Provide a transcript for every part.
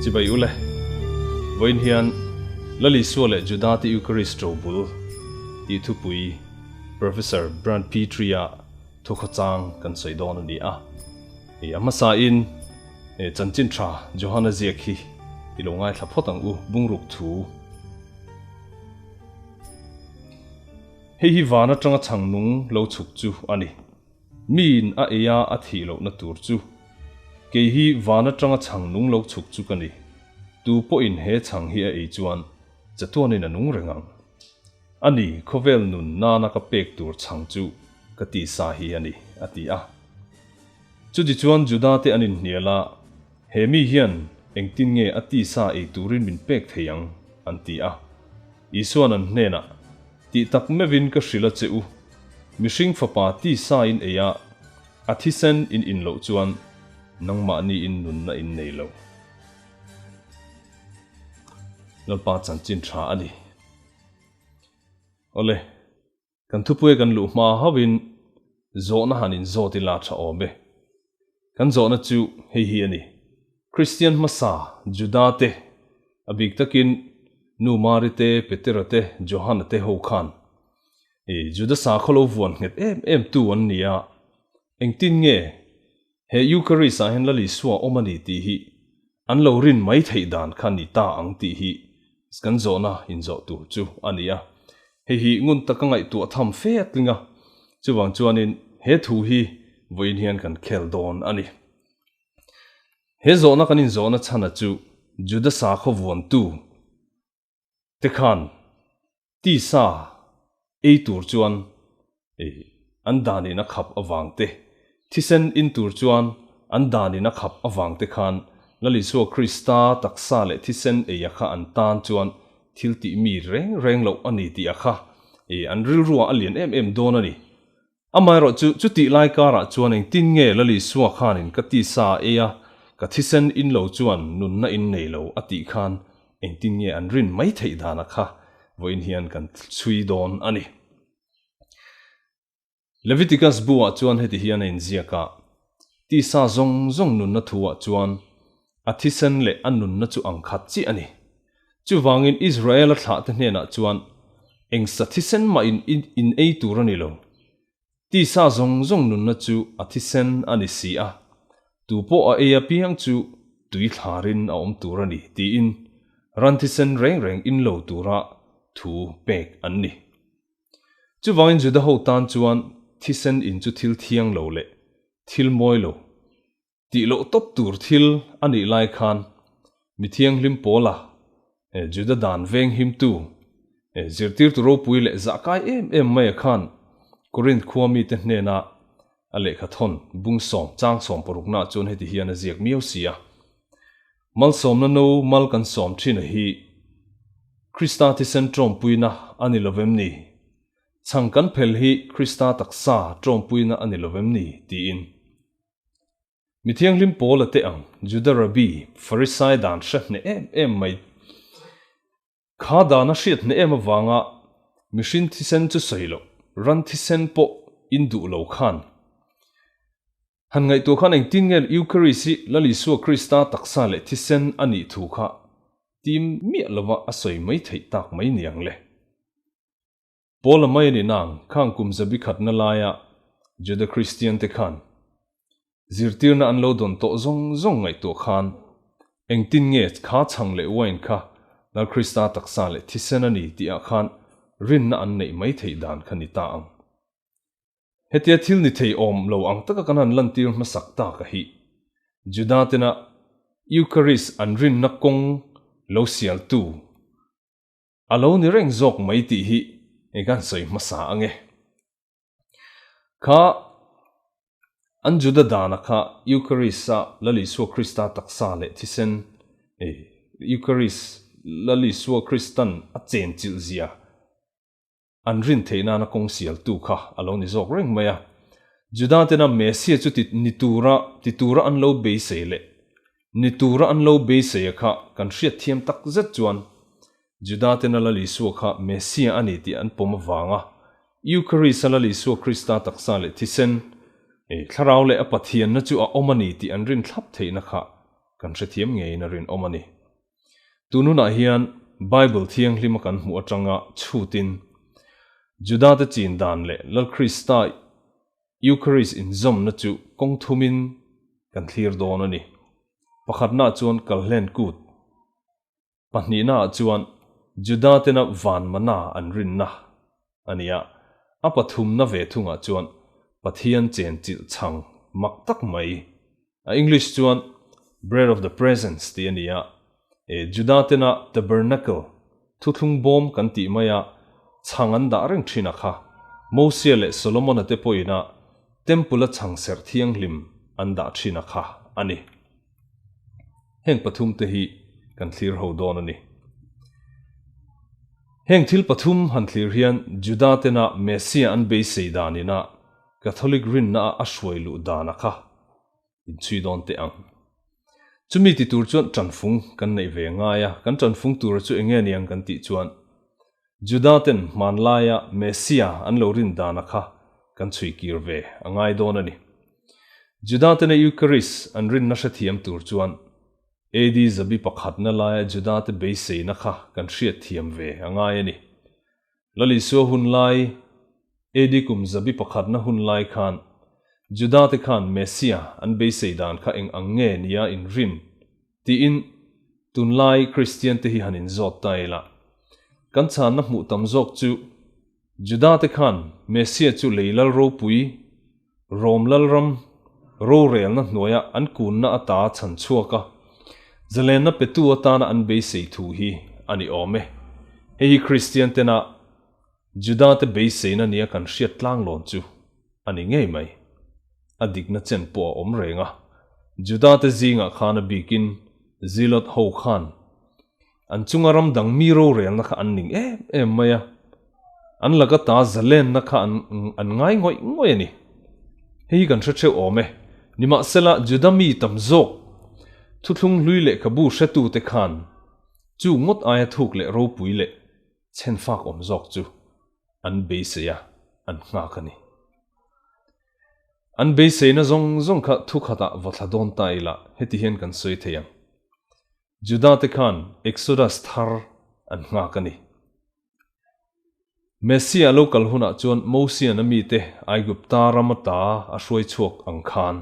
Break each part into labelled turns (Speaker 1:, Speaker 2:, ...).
Speaker 1: Chibai ule. Vawiin hian Lal Isua leh Juda te Eucharist ṭobul tih thupui Professor Brant Pitre-a thukhawchang kan sawi dawn a ni a. A hmasain chanchin tha Johana ziak hi i lo ngaithla phawt ang u, bungruk thu. Hei hi van atanga chhang nung lo chhuk chu a ni. Miin a eia a thih lohna tur chu. Kei hi van atanga chhang nung lo chhuk chu ka ni. Tu pawhin he chhang hi a ei chuan chatuanin a nung reng ang. A ni, khawvel nun nana ka pek tur chhang chu ka tisa hi a ni, a ti a. Chutichuan Juda-te an inhnial a, He mi hian engtin nge a tisa ei turin min pek thei ang? an ti a. Isua'n an hnenah, Tih tak meuhin ka hrilh a che u, mihring fapa tisa in ei a, a thisen in in loh chuan nangmahni in nunna in nei lo. Lalpa chanchin tha a ni. Awle, kan thupui kan luh hma hauhin zawhna han inzawt ila tha awm e. Kan zawhna chu hei hi a ni, Kristian hmasa Juda te, a bik takin Nu Mari te, Petera te, Johana te ho khan i Juda sakhaw lo vuan nghet em em tu an ni a, engtin nge he Eucharist ah hian Lal Isua awm a ni tih hi an lo rin mai theih dan kha ni ta ang tih hi kan zawhna inzawh tur chu a ni a. Hei hi ngun taka ngaihtuah tham fe a tling a, chuvang chuanin he thu hi vawiin hian kan khel dawn a ni. He zawhna kan inzawhna chhana chu Juda sakhaw vuantu te khan tisa ei tur chuan an danin a khap avang te, thisen in tur chuan an danin a khap avang te khan Lal Isua Krista taksa leh thisen ei a kha an tan chuan thil tih mi reng reng loh a ni tih a kha an rilruah a lian em em dawn a ni. Amaherawh chu, chutih lai karah chuan engtin nge Lal Isua khanin ka tisa a ei a, ka thisen in lo chuan nunna in nei lo a tih khan engtin nge an rin mai theih dana kha vawiin hian kan chhui dawn a ni. Leviticus bu-ah chuan heti hian a inziak a, Tisa zawng zawng nunna thu-ah chuan a thisen leh a nunna chu ang khat chiah a ni. Chuvangin Israela thlahte hnenah chuan eng sa thisen mah in in ei tur a ni lo. Tisa zawng zawng nunna chu a thisen a ni si a, tu pawh a ei apiang chu tui thlarin a awm tur a ni, tiin ran thisen reng reng in lo tura thu pek an ni. Chuvangin Juda ho tan chuan thisen in chu thil thiang lo leh thil mawi lo Tih loh tawp tur thil a nih lai khan mi thianghlim pawla Juda dan veng himtu, zirtirtu ropui leh zahkai em em maia khan Korinth khua mite hnena a lehkhathawn bung sawm chang sawm paruknaah chuan heti hian a ziak miau si a, Malsawmna no mal kan sawm thin a hi Krista thisen tawmpuina a ni lovem ni? Chhang kan phel hi Krista taksa tawmpuina a ni lovem ni? tiin. Mi thianghlim Paula te ang Juda Rabbi, Farisai dan hre hneh em em mai. Kha dan a hriat hneh em avanga mihring thisen chu sawi loh, ran thisen pawh in duh lo khan. Han ngaihtuah khan engtin nge Eucharist hi Lal Isua Krista taksa leh thisen a nih thu kha tim miah lova a sawi mai theih tak mai niang le. Paula mai a ni nang, khang kum zabi khatna laia Juda Kristiante khan zirtirna an lo dawn tawh zawng zawng ngaihtuah khan engtin nge kha chhang leh wine kha Lal Krista taksa leh thisen a ni tihah khan rinna an neih mai theih dan kha ni ta ang. Hetia thil ni thei awm lo ang taka kan han lantir hmasak tak a hi Juda tena Eucharist an rinna kawng lo sialtu A lo ni reng zawk mai tih hi eng kan sawi hmasa ang e. Kha an Juda dana kha Eucharist-a Lal Isua Krista taksa leh thisen, Eucharist Lal Isua Kristan a chenchilh zia an rin theih nana kawng sialtu kha a lo ni zawk reng mai a. Juda tena Messia chu ti ni tura ti tura an lo beisei leh ni tura an lo beisei a kha kan hriat thiam tak zet chuan Juda tena Lal Isua kha Messia a ni tih an pawm avanga Eucharist-a Lal Isua Krista taksa leh thisen, thlarau leh a Pathianna chu a awm a ni tih an rin thlap theihna kha. kan hrethiam ngeiin a rinawm a ni. Tun hunah hian Bible thianghlima kan hmuh atanga chhutin Judate chin dan leh Lal Krista Eucharist inzawmna chu kawng thumin kan thlir dawn a ni. Pakhatnaah chuan Kalhlen Kut, pahnihnaah chuan Juda tena van mana an rinna a ni a, a pathumna ve thungah chuan Pathian chenchilh chhang mak tak mai, a English chuan Bread of the Presence tih a ni a, Juda tena Tabernacle, thuthlung bawm kan tih maia chhang an dah reng thin a kha, Mosia leh Solomona te pawhina Temple-a chhang serh thianghlim an dah thin a kha a ni. Heng pathum te hi kan thlir ho dawn a ni. Heng thil pathum han thlir hian Juda tena Messiah an beisei danina Catholic rinna a hruai luh dana kha inchhui dawn teh ang. Chumi ti tur chuan tanfung kan neih ve ngai a, kan tanfung tura chu enge niang kan tih chuan Juda ten hmanlaia Messiah an lo rin dana kha kan chhui kir ve a ngai dawn a ni. Juda tena Eucharist an rinna hrethiam tur chuan AD zabi pakhatna laia Juda te beiseina kha kan hriatthiam ve a ngai a ni. Lal Isua hun lai, AD kum zabi pakhatna hun lai khan Juda te khan Messiah an beisei dan kha eng ang nge nia inrin tiin tunlai Kristian te hi han inzawt ta ila. Kan chhanna hmuh tam zawk chu Juda te khan Messiah chu lei lal ropui, Rom lalram rorelna hnuaia an kunna ata chhan chhuak a, zalenna petu atana an beisei thu hi a ni awm e. Hei hi Kristian tena Juda te beiseina nia kan hriat tlanglawn chu a ni ngei mai. A dikna chen pawh a awm reng a, Juda te zingah khan a bikin Zealot ho khan An chunga ram dang mi rorelna kha an ning em em mai a, an laka ta zalenna kha an an ngai ngawih ngawih a ni. Hei hi kan hre theuh awm e. Nimahsela, Juda mi tam zawk thuthlung hlui lehkhabu hretute khan chu ngawt aia thuk leh ropui leh chhenfak awm zawk chu an beisei a, an nghak a ni. An beiseina zawng zawng kha thukhatah va thla dawn ta ila heti hian kan sawi thei ang. Juda te khan Exodus thar an nghak a ni. Messiah lo kal hunah chuan Mosian a mite Aigupta ram ata a hruai chhuak ang khan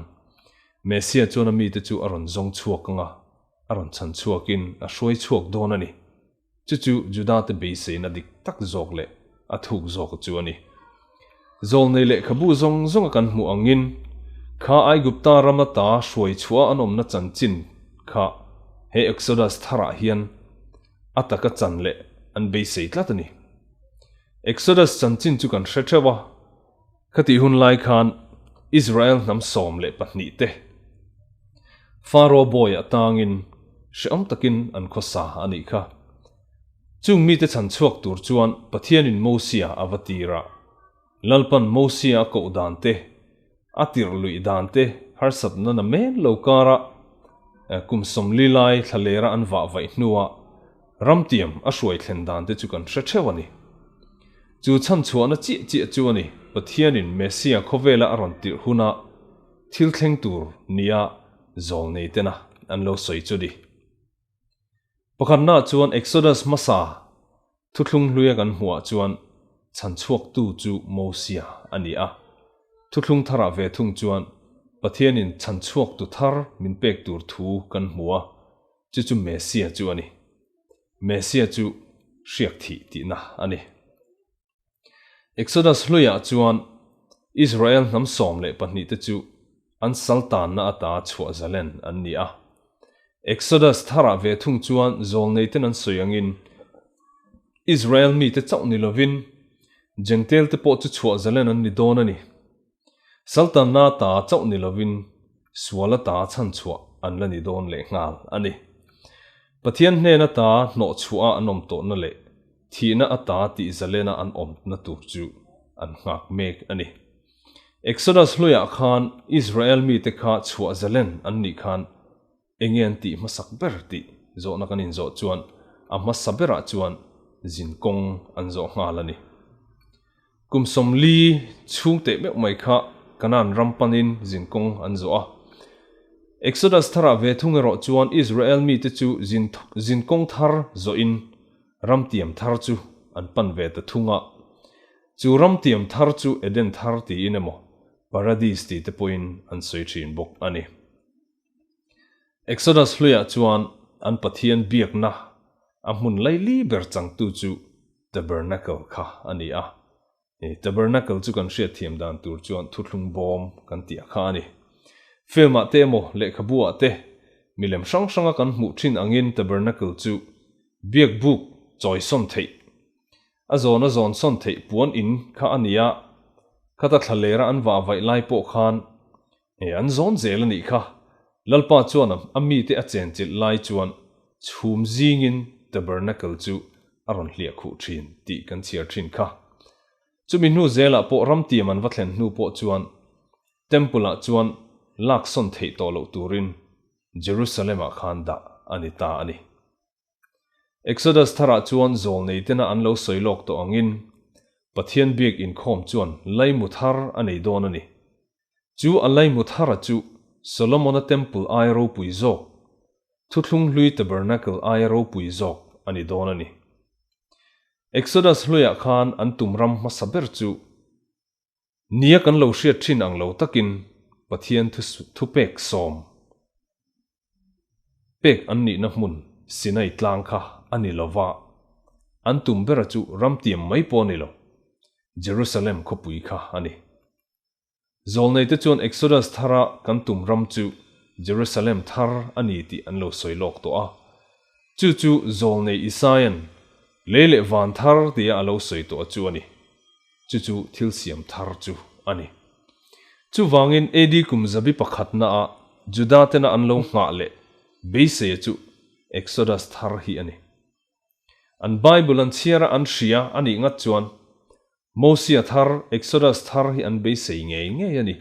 Speaker 1: Messiah chuan a mite chu a rawn zawng chhuak ang a, a rawn chhan chhuakin a hruai chhuak dawn a ni. Chu chu Juda te beiseina dik tak zawk leh a thuk zawk chu a ni. Zawlnei lehkhabu zawng zawnga kan hmuh angin, kha Aigupta ram ata hruai chhuah an awmna chanchin kha he Exodus tharah hian a taka chan leh an beisei tlat a ni. Exodus chanchin chu kan hre theuh a, khatih hun lai khan Israel hnam 12 te Pharaoh bawi atangin hrehawm takin an khawsa a nih kha. Chung mite chhan chhuak tur chuan Pathianin Mosia a va tir a. Lalpan Mosia a koh dan te, a tirh luih dan te harsatna na men lo kara kum 40 lai thlalera an vah vaih hnuah ramtiam a hruai thlen dan te chu kan hre theuh a ni. Chu chhan chhuahna chiah chiah chu a ni Pathianin Messia khawvela a rawn tirh huna thil thleng tur nia zawlnei tena an lo sawi chu ni. Pakhatnaah chuan Exodus hmasa thuthlung hluia kan hmuhah chuan chhanchhuaktu chu Mosia a ni a. Thuthlung tharah ve thung chuan Pathianin chhanchhuaktu thar min pek tur thu kan hmu a, chu chu Messia chu a ni. Messia chu hriak thih tihna a ni. Exodus hluiah chuan Israel hnam 12 te chu an saltanna ata chhuah zalen an ni a. Exodus tharah ve thung chuan zawlneiten an sawi angin Israel mite chauh ni lovin Jentail te pawh chu chhuah zalen an ni dawn a ni. Saltanna ata chauh ni lovin sual ata chhanchhuah an la ni dawn lehnghal a ni. Pathian hnen ata hnawhchhuah a an awm tawhna leh Thihna ata tih zalena an awmna tur chu an nghak mek a ni. Exodus hluiah khan Israel mite kha chhuah zalen an nih khan enge an tih hmasak ber tih zawhna kan inzawh chuan a hmasa berah chuan zin kawng an zawh nghal a ni. Kum 40 chhung teh meuh mai kha Kanaan ram panin zin kawng an zawh a. Exodus tharah ve thung erawh chuan Israel mite chu zin zinkawng thar zawhin ramtiam thar chu an pan ve ta thung a. Chu ramtiam thar chu Eden thar tiin emaw Paradis tih te pawhin an sawi thin bawk a ni. Exodus hluiah chuan an Pathian biakna a hmun laili ber changtu chu Tabernacle kha a ni a. Tabernacle chu kan hriatthiam dan tur chuan thuthlung bawm kan tih a kha a ni. Film-ah te emaw lehkhabu-ah te milem hrang hranga kan hmuh thin angin Tabernacle chu biakbuk chawisawn theih, a zawn a zawn sawn theih puan in kha a ni a, khata thla lera an vah vaih lai pawh khan E, an zawn zel a nih kha. Lalpa chuan a mite a chenchilh lai chuan chhum zingin tabernacle chu a rawn hliah khuh thin tih kan chhiar thin kha. Chumi hnu zelah pawh ramtiam an va thlen hnu pawh chuan temple-ah chuan lak sawn theih tawh loh turin Jerusalem-ah khan dah a ni ta a ni. Exodus tharah chuan zawlnei tena an lo sawi lawk tawh angin Pathian biak inkhawm chuan laimu thar a nei dawn a ni. Chu a laimu thara chu Solomona Temple aia ropui zawk, Thuthlung hlui Tabernacle aia ropui zawk a ni dawn a ni. Exodus hluiah khan an tum ram hmasa ber chu nia kan lo hriat thin ang lo takin Pathian thupek sawm Pek an nihna hmun Sinai tlang kha a ni lo va, an tum bera chu ramtiam mai pawh a ni lo, Jerusalem khawpui kha a ni. Zawlneite chuan Exodus thara kan tum ram chu Jerusalem thar a ni tih an lo sawi lawk tawh a. Chu chu Zawlnei Isaia'n lei leh van thar tia a lo sawi tawh a chu a ni. Chu chu thil siam thar chu a ni. Chuvangin AD kum zabi pakhatnaah Juda tena an lo nghah leh beiseia chu Exodus thar hi a ni. An Bible an chhiara an hria a nih ngat chuan Mosia thar, Exodus thar hi an beisei ngei ngei a ni.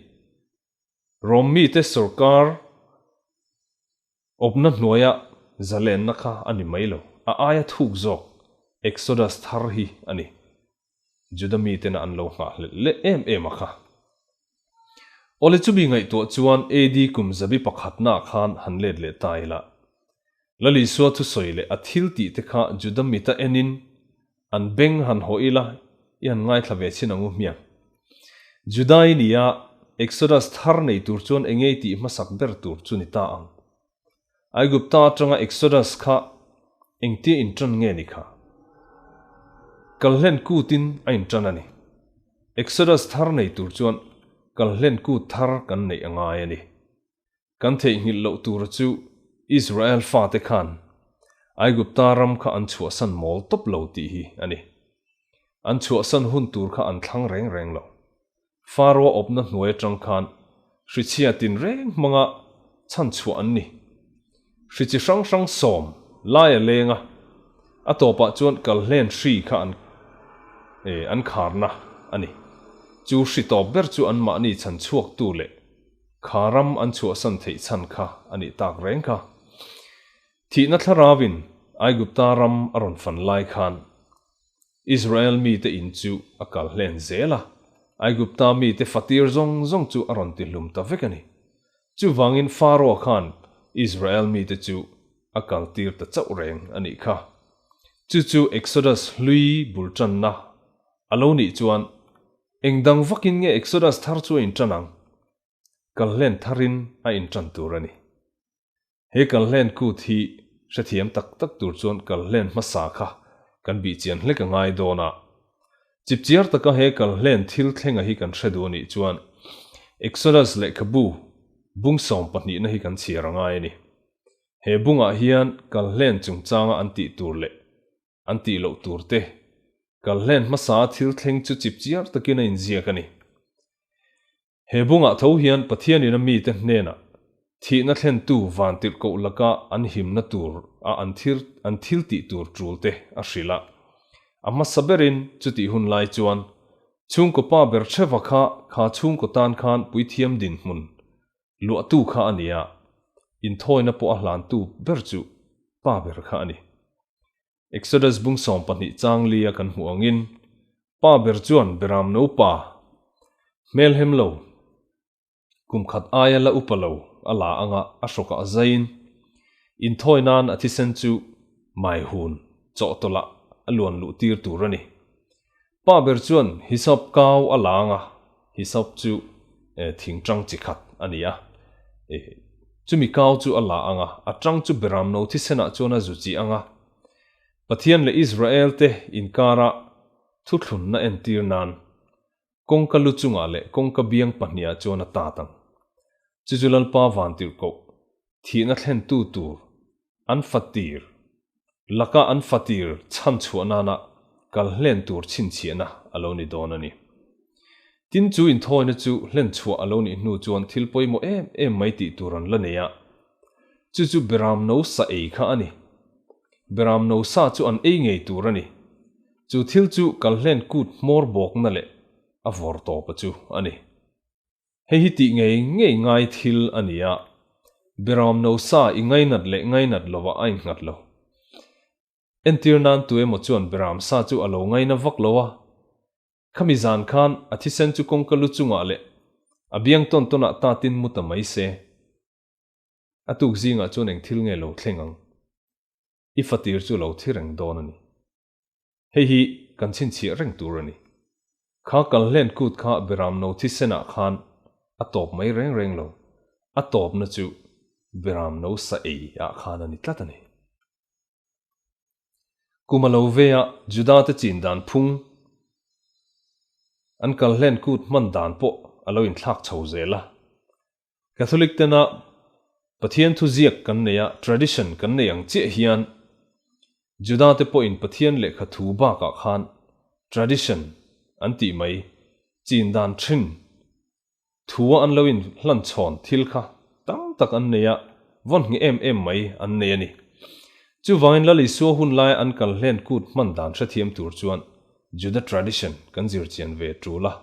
Speaker 1: Rom mite sawrkar Awpna hnuaia zalenna kha a ni mai lo, a aia thuk zawk Exodus thar hi a ni. Juda mitena an lo nghahhlelh leh em em a kha. Awle chumi ngaihtuah chuan AD kum zabi pakhatnaah khan han let leh ta ila. Lal Isua thusawi leh a thil tih te kha Juda mita enin an beng han haw ila i han ngaithla ve chin ang u hmiang. Judai nia Exodus thar nei tur chuan engei tih hmasak ber tur chu ni ta ang. Aigupta atanga Exodus kha engtia inṭan nge ni kha? Kalhlen kutin a inṭan a ni. Exodus thar nei tur chuan kalhlen kut thar kan neih a ngai a ni. Kan theihnghilh loh tura chu Israel fate khan Aigupta ram kha an chhuahsan mawl tawp lo tih hi a ni. An chhuahsan hun tur kha an thlang reng reng lo. Faro awpna hnuai atang khan hrichhia tinreng hmanga chhan chhuah an ni. Hri chi hrang hrang sawm lai a leng a, a tawpah chuan kalhlen hri kha an an kharna a ni. Chu hri tawp ber chu anmahni chhan chhuaktu leh kha ram an chhuahsan theih chhan kha a nih tak reng kha. Thihna thlarauin Aigupta ram a rawn fan lai khan Israel mite in chu a kal hlen zel a, Aigupta mite fatir zawng zawng chu a rawn tihlum ta vek a ni. Chuvangin Pharaoh khan Israel mite chu a kaltir ta chauh reng a nih kha. Chu chu Exodus hlui bul tanna a lo nih chuan eng dang vakin nge Exodus thar chu a intan ang? Kalhlen tharin a intan tur a ni. He kalhlen kut hi hrethiam tak tak tur chuan kalhlen hmasa kha kan bih chian hlek a ngai dawn a. Chipchiar taka he kalhlen thil thlenga hi kan hre duh a nih chuan Exodus lehkhabu bung 12na hi kan chhiar a ngai a ni. He bungah hian kalhlen chungchanga an tih tur leh an tih loh tur te kalhlen hmasa thil thleng chu chipchiar takin a inziak a ni. He bungah tho hian Pathianin a mite hnenah thihna thlentu vantirhkoh laka an himna tur a an thir an thil tih tur tul te a hrilh a. A hmasa berin chutih hun lai chuan chhungkaw pa ber theva kha kha chhungkaw tan khan puithiam dinhmun luahtu kha a ni a, inthawina pawh a hlantu ber chu pa ber kha a ni. Exodus bung 12 chang lia kan hmuh angin, pa ber chuan Beram no pa, hmelhem lo, kum khat aia la upa lo a la anga a hrawkah zaiin inthawi nan a thisen chu mai hun chawhtawlh-ah a luan luh tir tur a ni. Pa ber chuan hisop kau a la anga hisop chu thing tang chi khat a ni a. Chumi kau chu a la anga a tang chu beramno thisenah chuan a zu chi anga Pathian leh Israel te inkara thuthlunna entir nan Kawngka lu chungah leh kawngka biang pahniha chuan a tat ang. Chu chu Lalpa vantirhkoh, thihna thlentu tur, an fatir, laka an fatir chhan chhuah nana kal hlen tur chhinchhiahna a lo ni dawn a ni. Tin, chu inthawina chu hlen chhuah a lo nih hnu chuan thil pawimawh em em mai tih tur an la nei a. Chu chu Beram no sa ei kha a ni. Beram no sa chu an ei ngei tur a ni. Chu thil chu kalhlen kut hmawr bawkna leh a vawr tawpa chu a ni. Hei hi tih ngei ngei ngai thil a ni a, Beram no sa i ngainat leh ngainat lovah a innghat lo. Entir nan tu emaw chuan Beram sa chu a lo ngaina vak lo a, khami zan khan a thisen chu kawngka lu chungah leh a biang tawn tawnah tatin mu ta mai se. A tuk zingah chuan eng thil nge lo thleng ang? I fatir chu lo thi reng dawn a ni. Hei hi kan chhinchhiah reng tur a ni. Kha kalhlen kut kha Beramno thisenah khan a tawp mai reng reng lo, a tawpna chu Beramno sa ei ah khan a ni tlat a ni. Kum a lo ve a, Juda te chin dan phung, an kalhlen kut hman dan pawh a lo inthlak chho zel a. Catholic tena Pathian thu ziak kan nei a, tradition kan nei ang chiah hian Juda te pawhin Pathian lehkha thu bakah khan tradition an tih mai chin dan thin thua an lo in hlan chhawn thil kha tam tak an nei a, vawn ngheh em em mai an nei a ni. Chuvangin Lal Isua hun laia an kal hlen kut hman dan hrethiam tur chuan Juda tradition kan zir chian ve tul a.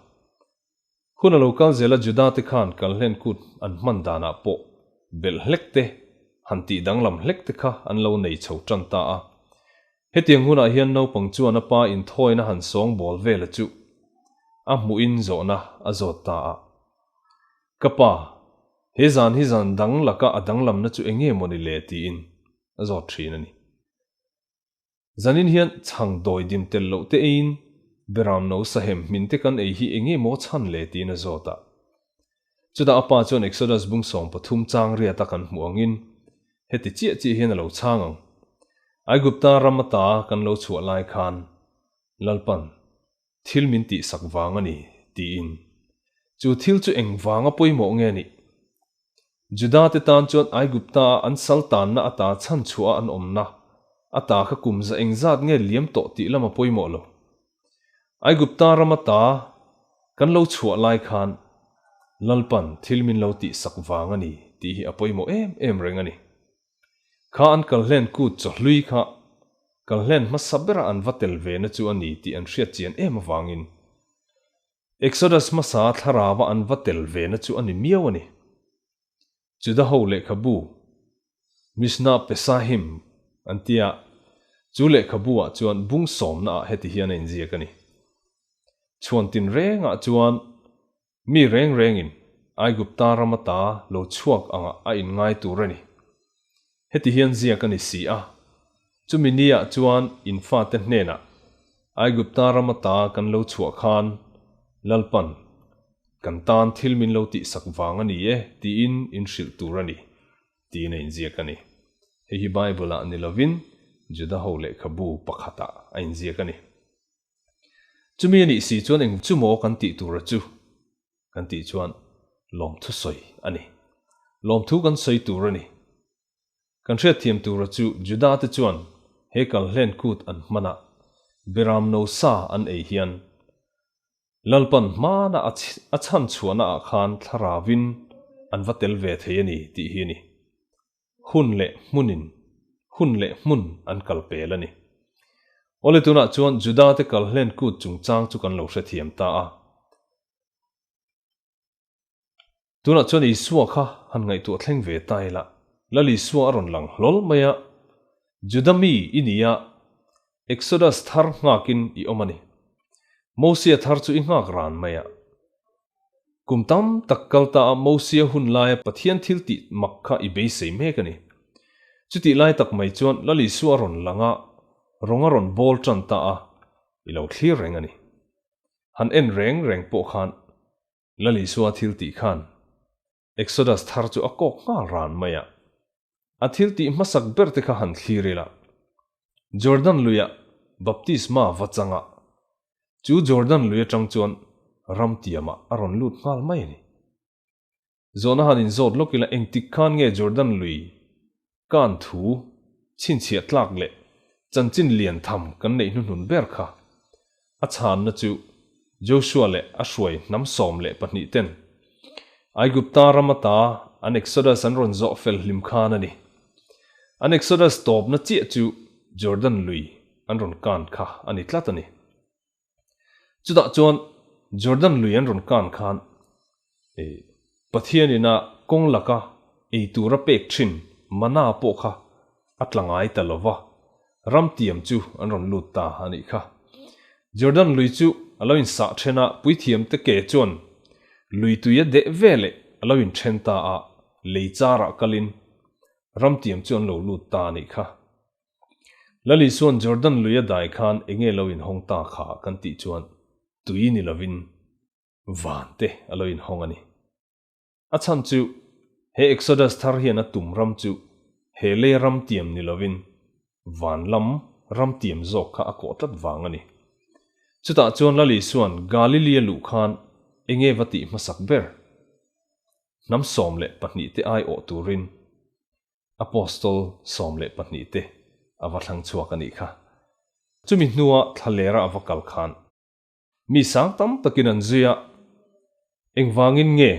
Speaker 1: Hun a lo kal zel a Juda te khan kalhlen kut an hman danah pawh belh hlek te, han tih danglam hlek te kha an lo nei chho tan ta a. Hetiang hunah hian naupang chuan a pa inthawina han sawng bawl vela chu a hmuhin zawhna a zawt ta a. Ka pa, he zan hi zan dang laka a danglamna chu enge mawni le tiin a zawt thin a ni. Zanin hian chhang dawi dim tel loh te eiin Beram no sahem hmin te kan ei hi enge maw chhan le tiin a zawt a. Chutah a pa chuan Exodus bung 13 chang riata kan hmuh angin heti chiah chiah hian a lo chhang ang, Aigupta ram ata kan lo chhuah lai khan Lalpan thil min tihsak vang a ni tiin. Chu thil chu eng vanga pawimawh nge nih? Juda te tan chuan Aigupta a an sal tanna ata chhan chhuah a an awmna ata kha kum za engzat nge liam tawh tih lam a pawimawh lo. Aigupta ram ata kan lo chhuah lai khan Lalpan thil min lo tihsak vang a ni tih hi a pawimawh em em reng a ni. Kha an kalhlen kut chawhlui kha kalhlen hmasa bera an va tel ve na chu a ni tih an hriat chian em avangin Exodus hmasa thlarava an va tel ve na chu a ni miau a ni. Juda ho lehkhabu, Mishnah Pesahim an tia, chu lehkhabu ah chuan bung sawmna ah heti hian a inziak a ni. Chhuan tin rengah chuan mi reng rengin Aigupta ram ata lo chhuak angah a inngai tur a ni. Heti hian ziak a ni si a, chumi niah chuan in fate hnenah Aigupta ram ata kan lo chhuah khan Lalpan kan tan thil min lo tihsak vang a ni e tiin in hrilh tur a ni tiin a inziak a ni. Hei hi Bible-ah ni lovin Juda ho lehkhabu pakhatah a inziak a ni. Chumi a nih si chuan eng chu maw kan tih tura chu kan tih chuan lawmthu sawi a ni. Lawmthu kan sawi tur a ni. Kan hriatthiam tura chu Juda te chuan he kalhlen kut an hman a, Beram no sa an ei hian Lalpan hmana a chhan chhuahna ah khan thlaravin an va tel ve thei a ni tih hi a ni. Hun leh hmunin hun leh hmun an kal pel a ni. Awle tunah chuan Juda te kalhlen kut chungchang chu kan lo hrethiam ta a. Tunah chuan Isua kha han ngaihtuah thleng ve ta ila, Lal Isua a rawn lang hlawl mai a, Juda mi i ni a, Exodus thar nghakin i awm a ni. Mosia thar chu i nghak ran mai a. Kum tam tak kal ta a Mosia hun laia Pathian thil tih mak kha i beisei mek a ni. Chutih lai tak mai chuan Lal Isua a rawn lang a, rawng a rawn bawl tan ta a, i lo thlir reng a ni. Han en reng reng pawh khan Lal Isua thil tih khan Exodus thar chu a kawk nghal ran mai a. A thil tih hmasak ber te kha han thlir ila. Jordan luia baptisma va changa chu Jordan lui atang chuan ram tiamah a rawn lut nghal mai a ni. Zawhna han inzawt lawk ila engtik khan nge Jordan lui kan thu chhinchhiah tlak leh chanchin lian tham kan neih hnuhnun ber kha? A chhanna chu Joshua leh a hruai hnam 12 ten Aigupta ram ata an Exodus an rawn zawh fel hlim khan a ni. An Exodus tawpna chiah chu Jordan lui an rawn kan kha a ni tlat a ni. Chutah chuan Jordan lui an rawn kan khan Pathianin a kawng laka ei tura pek thin mana pawh kha a tla ngai ta lo va, ram tiam chu an rawn lut ta a nih kha. Jordan lui chu a lo insah then a, puithiamte ke chuan lui tui a deh ve leh a lo inthen ta a, lei charah kalin ram tiam chu an lo lut ta a nih kha. Lali chuan Jordan lui a dai khan enge lo inhawng ta kha kan tih chuan tui ni lovin van te a lo inhawng a ni. A chhan chu he Exodus thar hian a tum ram chu he lei ram tiam ni lovin van lam ram tiam zawk kha a kawh tlat vang a ni. Chutah chuan Lali chuan Galilee a luh khan enge va tih hmasak ber? Hnam 12 te aiawh turin Apostol 12 te a va thlang chhuak a nih kha. Chumi hnua thlalera a va kal khan mi sang tam takin an zui a, engvangin nge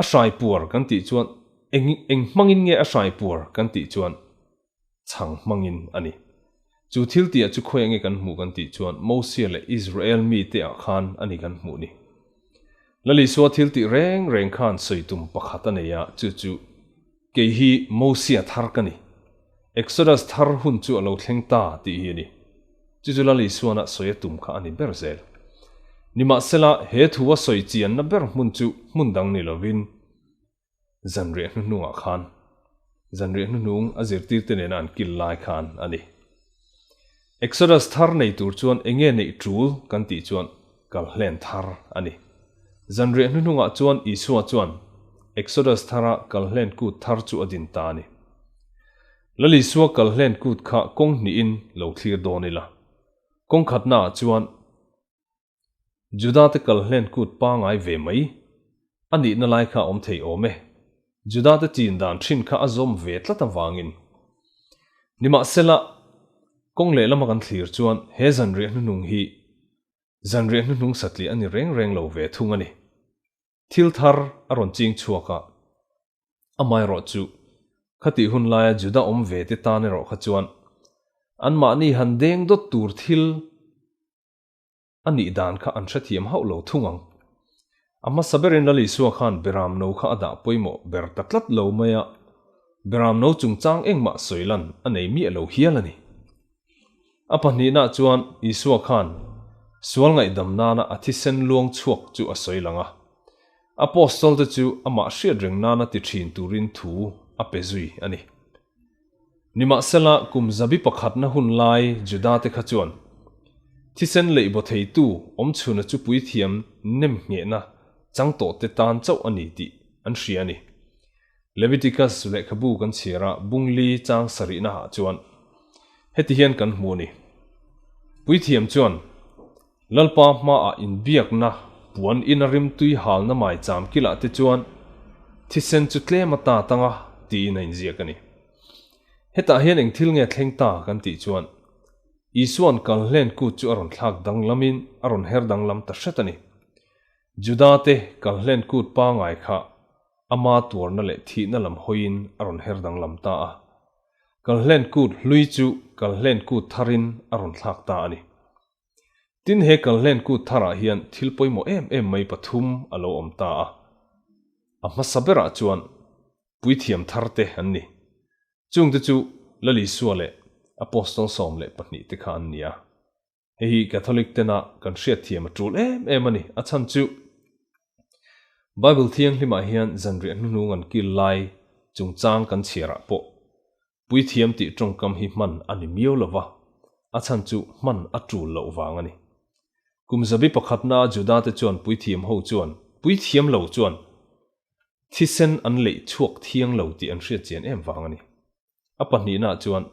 Speaker 1: a hrai puar kan tih chuan eng eng hmangin nge a hrai puar kan tih chuan chhang hmangin a ni. Chu thil tihah chu khawi enge kan hmuh kan tih chuan Mosia leh Israel mite ah khan a ni kan hmuh ni. Lal Isua thil tih reng reng khan sawi tum pakhat a nei a, chu chu kei hi Mosia thar ka ni. Exodus thar hun chu a lo thleng ta tih hi a ni. Chu chu Lal Isuana sawi a tum kha a ni ber zel. Nimahsela, he thu a sawi chianna ber hmun chu hmun dang ni lovin, Zanriah hnuhnungah khan, zanriah hnuhnung a zirtirte nena an kil lai khan a ni. Exodus thar nei tur chuan enge neih tul kan tih chuan kalhlen thar a ni. Zanriah hnuhnungah chuan Isua chuan Exodus thara kalhlen kut thar chu a din ta a ni. Lal Isua kalhlen kut kha kawng hnihin lo thlir dawn ila. Kawng khatnaah chuan Juda te kal hlen kut pangai ve mai a nihna lai kha a awm thei awm e. Juda te chin dan thin kha a zawm ve tlat avangin. Nimahsela, kawng lehlama kan thlir chuan he zanriah hnuhnung hi zanriah hnuhnung satliah a ni reng reng lo ve thung a ni. Thil thar a rawn ching chhuak a, amaherawhchu khatih hun laia Juda awm ve te tan erawh kha chuan anmahni han deng dawt tur thil A nih dan kha an hrethiam hauh lo thung ang. A hmasa berin Lal Isua khan Beram no kha a dah pawimawh ber ta tlat lo mai a, Beram no chungchang engmah sawi lan a nei miah lo hial a ni. A pahnihna chuan Isua khan sual ngaihdam nana a thisen luang chhuak chu a sawi lang a, Apostol te chu amah hriat reng nana ti thin turin thu a pe zui a ni. Nimahsela, kum zabi pakhatna hun lai Juda-te kha chuan thisen leihbaw theitu awmchhuna chu puithiam nem nghehna chang tawhte tan chauh a ni tih an hria a ni. Leviticus lehkhabu kan chhiar a, bungli chang sarihnaah chuan heti hian kan hmu a ni, Puithiam chuan Lalpa hmaah inbiakna puan ina rimtui halna maicham kilah te chuan thisen chu tlem a ta tang a tiin a inziak a ni. Hetah hian eng thil nge thleng ta kan tih chuan Isua'n kalhlen kut chu a rawn thlak danglamin a rawn her danglam ta hret a ni. Juda-te kalhlen kut pangai kha ama tuarna leh thihna lam hawiin a rawn her danglam ta a. Kalhlen kut hlui chu kalhlen kut tharin a rawn thlak ta a ni. Tin he kalhlen kut tharah hian thil pawimawh em em mai pathum a lo awm ta a. A hmasa berah chuan puithiam thar te an ni. Chungte chu Lal Isua leh Apostol 12 te kha an ni a. Hei hi Catholic tena kan hriatthiam a tul em em a ni. A chhan chu. Bible Thianghlimah hian zanriah hnuhnung an kil lai chungchang kan chhiarah pawh Puithiam tih tawngkam hi hman a ni miau lo va, a chhan chu hman a tul loh vang a ni. Kum zabi pakhatna Judate chuan puithiam ho chuan puithiam lo chuan thisen an leih chhuak thiang lo tih an hriat chian em vang a ni. A pahnihnaah chuan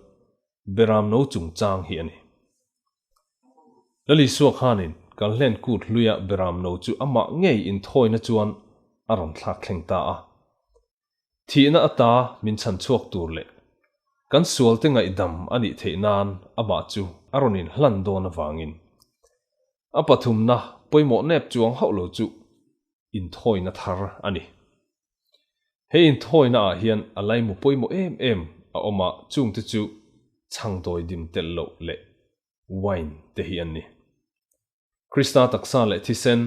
Speaker 1: Beram no chungchang hi a ni. Lalisua khanin Kalhlen kut hluia Beram no chu amah ngei inthawina chuan a rawn thlak thleng ta a. Thihna ata min chhan chhuak tur leh kan sualte ngaihdam a nih theih nan amah chu a rawn inhlan dawn avangin a pathumna pawimawh nep chuang hauh lo chu inthawina thar a ni. He inthawina ah hian a laimu pawimawh em em a awm a, chungte chu chhangdawi dim telh loh leh wine te hi an ni. Krista taksa leh thisen,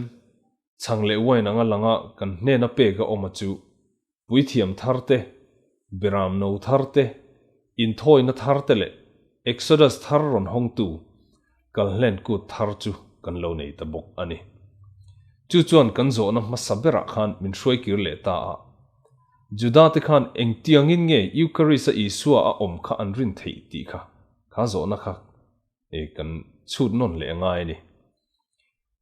Speaker 1: chhang leh wine anga langa kan hnena pek a awm a chu puithiam thar te, beram no thar te, inthawina thar te leh Exodus thar rawn hawngtu Kalhlen kut thar chu kan lo nei ta bawk a ni. Chu chuan kan zawhna hmasa berah khan min hruai kir leh ta a. Juda-te khan engtiangin nge Eucharist-a Isua a awm kha an rin theih tih kha, kha zawhna kha kan chhut nawn leh a ngai a ni.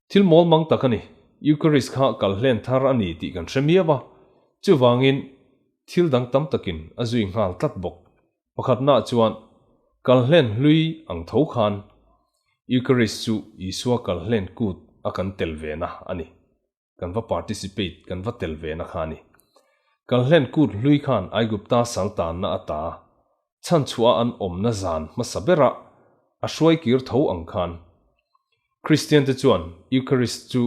Speaker 1: Thil mawl mang tak a ni. Eucharist kha kalhlen thar a ni tih kan hre miau a, chuvangin thil dang tam takin a zui nghal tlat bawk. Pakhatnaah chuan kalhlen hlui ang tho khan Eucharist chu Isua kalhlen kut a kan tel ve na a ni. Kan va participate, kan va tel ve na kha a ni. Kalhlen kut hlui khan Aigupta sal tanna ata chhanchhuah a an awmna zan hmasa berah a hruai kir tho ang khan Kristian te chuan Eucharist chu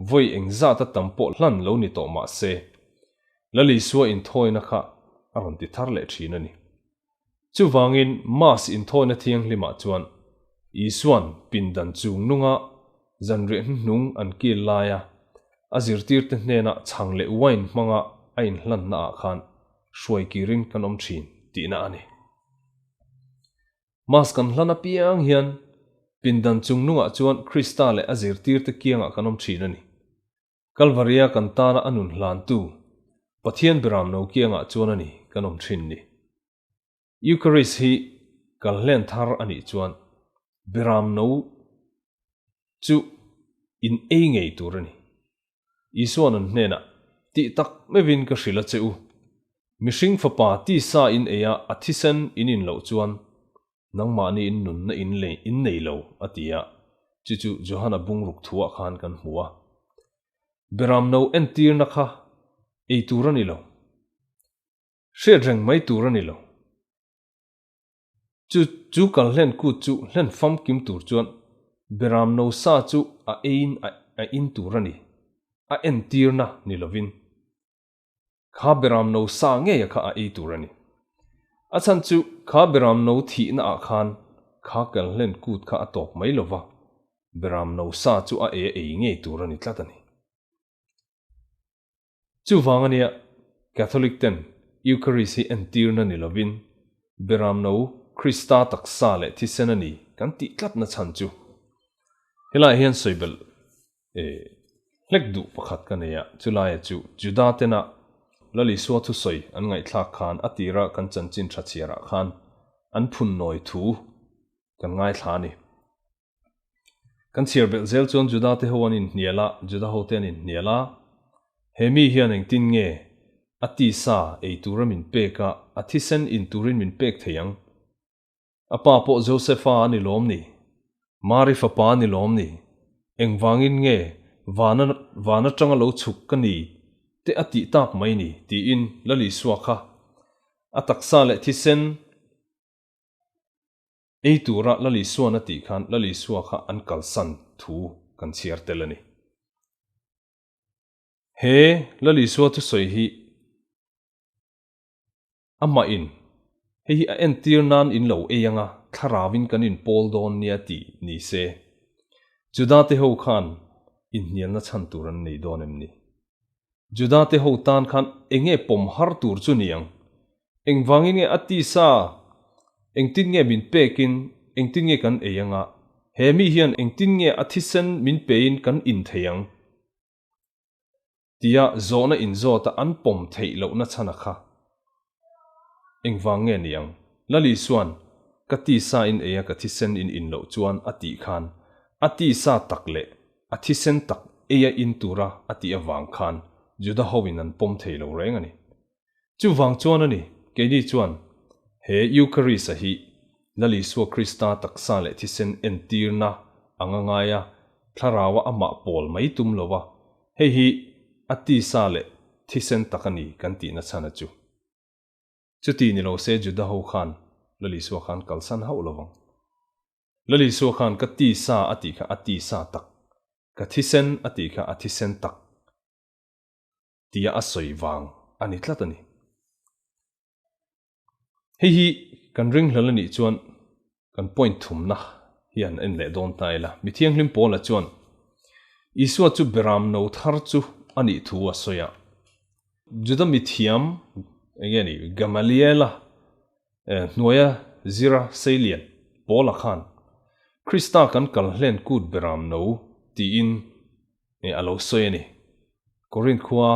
Speaker 1: vawi engzat a tam pawh hlan lo ni tawh mah se, Lal Isua inthawina kha a rawn ti thar leh thin a ni. Chuvangin Mass inthawina thianghlimah chuan Isua'n pindan chung nunga zanriah hnuhnung an kil laia a zirtirte hnena chhang leh wine hmanga a inhlannaah khan hruai kirin kan awm thin tihna a ni. Mass kan hlan apiang hian pindan chung nungah chuan Krista leh a zirtirte kiangah kan awm thin a ni. Kalvaria kan tana a nun hlantu Pathian Beram no kiangah chuan a ni kan awm thin ni. Eucharist hi kal hlen thar a nih chuan Beram no chu in ei ngei tur a ni. Isua'n an hnenah, Tih tak meuhin ka hrilh a che u. Mihring fapa tisa in ei a, a thisen in in loh chuan Nangmahni in nunna in lei in nei lo, a ti a, chu chu Johana bungruk thuah khan kan hmu a. Beram no entirna kha ei tur a ni lo. Hriat reng mai tur a ni lo. Chu chu kal hlen kut chu hlen famkim tur chuan beram no sa chu a eiin a in tur a ni, a entirna ni lovin. Kha beram no sa ngeia kha a ei tur a ni. A chhan chu kha beram no thihna ah khan kha kalhlen kut kha a tawp mai lo va, beram no sa chu a ei a ei ngei tur a ni tlat a ni. Chuvang ania Catholic ten Eucharist hi entirna ni lovin beram no Krista taksa leh thisen a ni kan tih tlatna chhan chu helaiah hian sawibelh E, hlek duh pakhat ka nei a, chulaia chu Juda tena Lal Isua thusawi an ngaihthlak khan a tira kan chanchin tha chhiarah khan an phun nawi thu kan ngaithla a ni. Kan chhiar belh zel chuan Juda te ho an inhnial a, Juda ho te an inhnial a, he mi hian engtin nge a tisa ei tura min pek a, a thisen in turin min pek thei ang? A pa pawh Josefa a ni lawm ni? Mari fapa a ni lawm ni? Engvangin nge vana van atanga lo chhuk ka ni te a tih tak mai ni? tiin Lal Isua kha a taksa leh thisen ei tura Lal Isua'n a tih khan Lal Isua kha an kalsan thu kan chhiar tel a ni. He Lal Isua thusawi hi Amah in, Hei hi a entir nan in lo ei anga thlarauin kan in pawl dawn nia tih ni se, Juda te ho khan inhnialna chhan tur an nei dawn em ni? Juda te ho tan khan enge pawm har tur chu ni ang? Engvangin nge a tisa engtin nge min pekin engtin nge kan ei anga, he mi hian engtin nge a thisen min pein kan in thei ang? Tia zawhna inzawta an pawm theih lohna chhan a kha. Engvang nge ni ang? Lal Isua'n, Ka tisa in ei a ka thisen in in loh chuan a tih khan, a tisa tak leh a thisen tak ei a in tura a tih avang khan Juda hoin an pawm thei lo reng a ni. Chuvang chuan a ni, keini chuan he Eucharist-a hi Lal Isua Krista taksa leh thisen entirna anga ngaia thlaraua amah pawl mai tum lo a, hei hi a tisa leh thisen tak a ni kan tihna chhan a chu. Chuti ni lo se Juda ho khan Lal Isua khan kalsan hauh lo vang. Lal Isua khan ka tisa a tih kha a tisa tak, ka thisen a tih kha a thisen tak tia a sawi vang a ni tlat a ni. Hei hi kan ringhlel a nih chuan kan point thumna hi han en leh dawn ta ila. Mi thianghlim Paula chuan Isua chu beram no thar chu a nih thu a sawi a. Juda mithiam eng nge ni Gamaliela hnuaia zira seilian Paula khan Krista kan kal hlen kut beram no tiin a lo sawi a ni. Korinth khua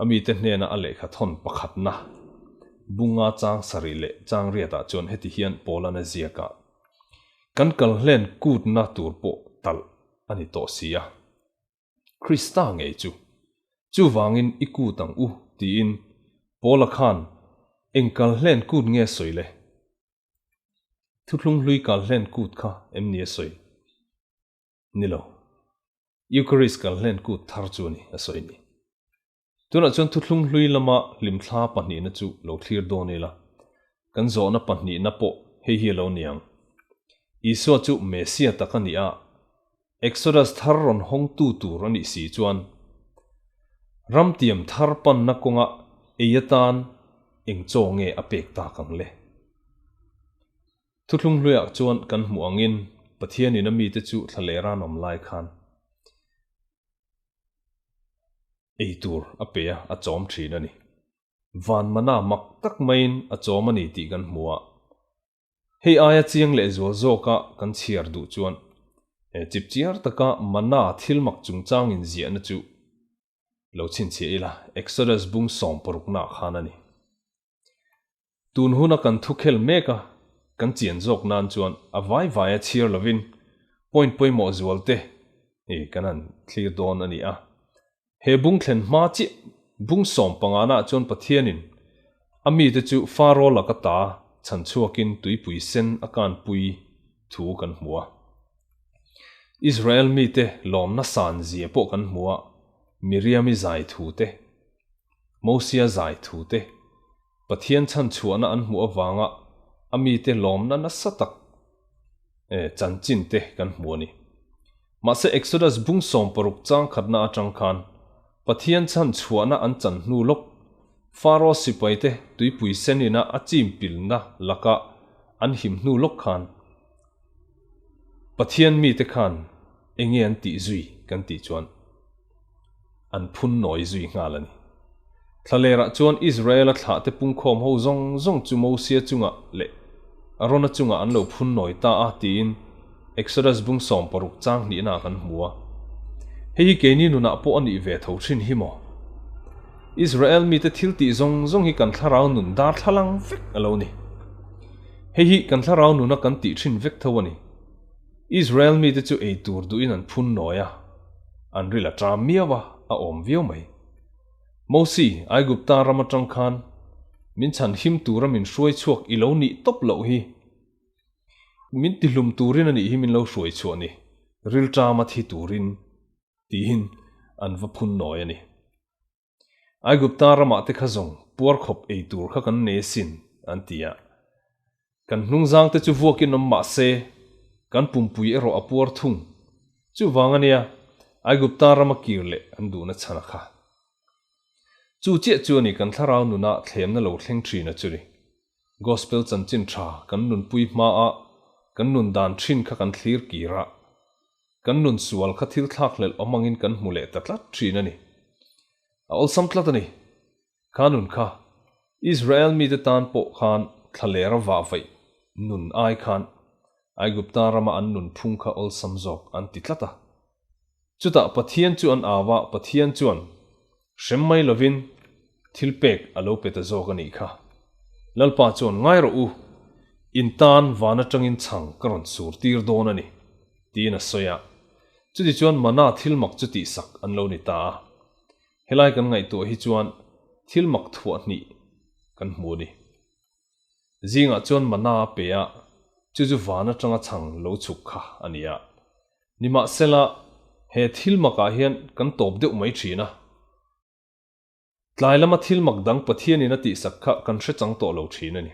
Speaker 1: a mite hnena a lehkha thawn pakhatna bunga chang sarih leh chang riatah chuan heti hian Paula'n a ziak a, Kan kal hlen kutna tur pawh talh a ni tawh si a, Krista ngei chu chuvangin i kut ang u tiin Paula khan eng kal hlen kut nge sawi le? Thuthlung hlui kal hlen kut kha em ni a sawi? Ni lo. Eucharist kal hlen kut thar chu a ni, a sawi ni. Tunah chuan thuthlung hlui lama hlimthla pahnihna chu lo thlir dawn ila, kan zawhna pahnihna pawh hei hi a lo ni ang. Isua chu Messiah tak a ni a, Exodus thar rawn hawngtu tur a nih si chuan, ramtiam thar panna kawnga ei atan eng chaw nge a pek tak ang le? Thuthlung hluiah chuan kan hmuh angin Pathianin a mite chu thla leh ran awm lai khan ei tur a pe a, a chawm thin a ni. Van mana mak tak maiin a chawm a ni tih kan hmu a. Hei aia chiang leh zual zawka kan chhiar duh chuan chipchiar taka mana thil mak chungchangin ziahna chu lo chhinchhiah ila, Exodus bung sawmparuknaah khan a ni. Tun huna kan thu khel mek a, kan chian zawk nan chuan a vai vai a chhiar lovin point pawimawh zual te hi kan han thlir dawn a ni a. He bung thlen hma chiah bung 15 ah chuan Pathianin a mite chu Faro laka ta chhan chhuakin tuipui sen a kanpui thu kan hmu a. Israel mite lawmna san zia pawh kan hmu a, Miriami zai thu te, Mosia zai thu te, Pathian chhan chhuahna an hmuh avanga a mite lawmna nasa tak chanchin te kan hmu a ni. Mahse Exodus bung 16 chang khatna atang khan Pathian chhan chhuahna an chan hnu lawk Faro sipai te tuipui senina a chim pilna laka an him hnu lawk khan Pathian mite khan enge an tih zui kan tih chuan an phun nawi zui nghal a ni. Thlalerah chuan Israela thlahte pungkhawm ho zawng zawng chu Mosia chungah leh Arona chungah an lo phun nawi ta a tiin Exodus bung 16 chang hnihnaah kan hmu a. Hei hi keini nunah pawh a nih ve tho thin hi maw? Israel mite thil tih zawng zawng hi kan thlarau nun darthlalang vek a lo ni. Hei hi kan thlarau nuna kan tih thin vek tho a ni. Israel mite chu ei tur duhin an phun nawi a, an ril a ṭam miau a, a awm viau mai. Mosi, Aigupta ram aṭang khan min chhan him tura min hruai chhuak i lo nih tawp loh hi. Min tihlum turin a nih hi min lo hruai chhuah ni, ril ṭam a thi turin, tiin an va phun nawi a ni. Aigupta ramah te kha zawng puar khawp ei tur kha kan nei asin, an ti a. Kan hnungzang te chu vuakin awm mah se, kan pumpui erawh a puar thung. Chuvang a nia, Aigupta rama kir leh an duhna chhan a kha. Chu chiah chu a ni kan thlarau nuna thlemna lo thleng thin a chu ni. Gospel chanchin tha kan nunpui hmaa kan nun dan thin kha kan thlir kir a, kan nun sual kha thil thlakhlelh awm angin kan hmu leh ta tlat thin a ni. A awlsam tlat a ni. Kha nun kha Israel mite tan pawh khan thlalera vah vaih nun ai khan Aigupta rama an nun phung kha awlsam zawk an ti tlat a. Chutah Pathian chu an au a, Pathian chuan. Hrem mai lovin thil pek a lo pe ta zawk a nih kha. Lalpa chuan ngai rawh u, in tan van atangin chhang ka rawn sur tir dawn a ni, tiin a sawi a. Chutichuan mana thil mak chu tihsak an lo ni ta a. Helai kan ngaihtuah hi chuan thil mak thuah hnih kan hmu a ni. Zingah chuan mana a pe a, chu chu van atanga chhang lo chhuk kha a ni a. Nimahsela, he thil makah hian kan tawp deuh mai thin a. Tlai lama thil mak dang Pathianin a tihsak kha kan hre chang tawh lo thin a ni.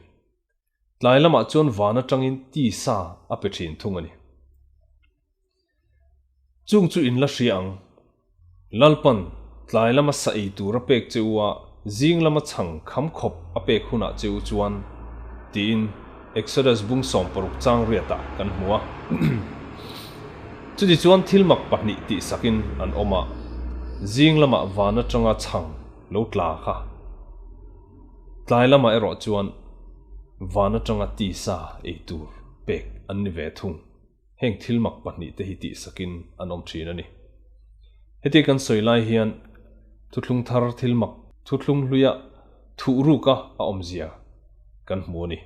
Speaker 1: Tlai lamah chuan van atangin tisa a pe thin thung a ni. Chung chu in la hria ang. Lalpan tlai lama sa ei tur a pek che u a, zing lama chhang kham khawp a pek hunah che u chuan, tiin Exodus bung 16 chang riatah kan hmu a. Chutichuan thil mak pahnih tihsakin an awm a, zing lamah van atanga chhang lo tla kha. Tlai lamah erawh chuan van atanga tisa ei tur pek an ni ve thung. Heng thil mak pahnih te hi tihsakin an awm thin a ni. Heti kan sawi lai hian thuthlung thar thil mak thuthlung hluia thuh ruka a awmzia kan hmu a ni.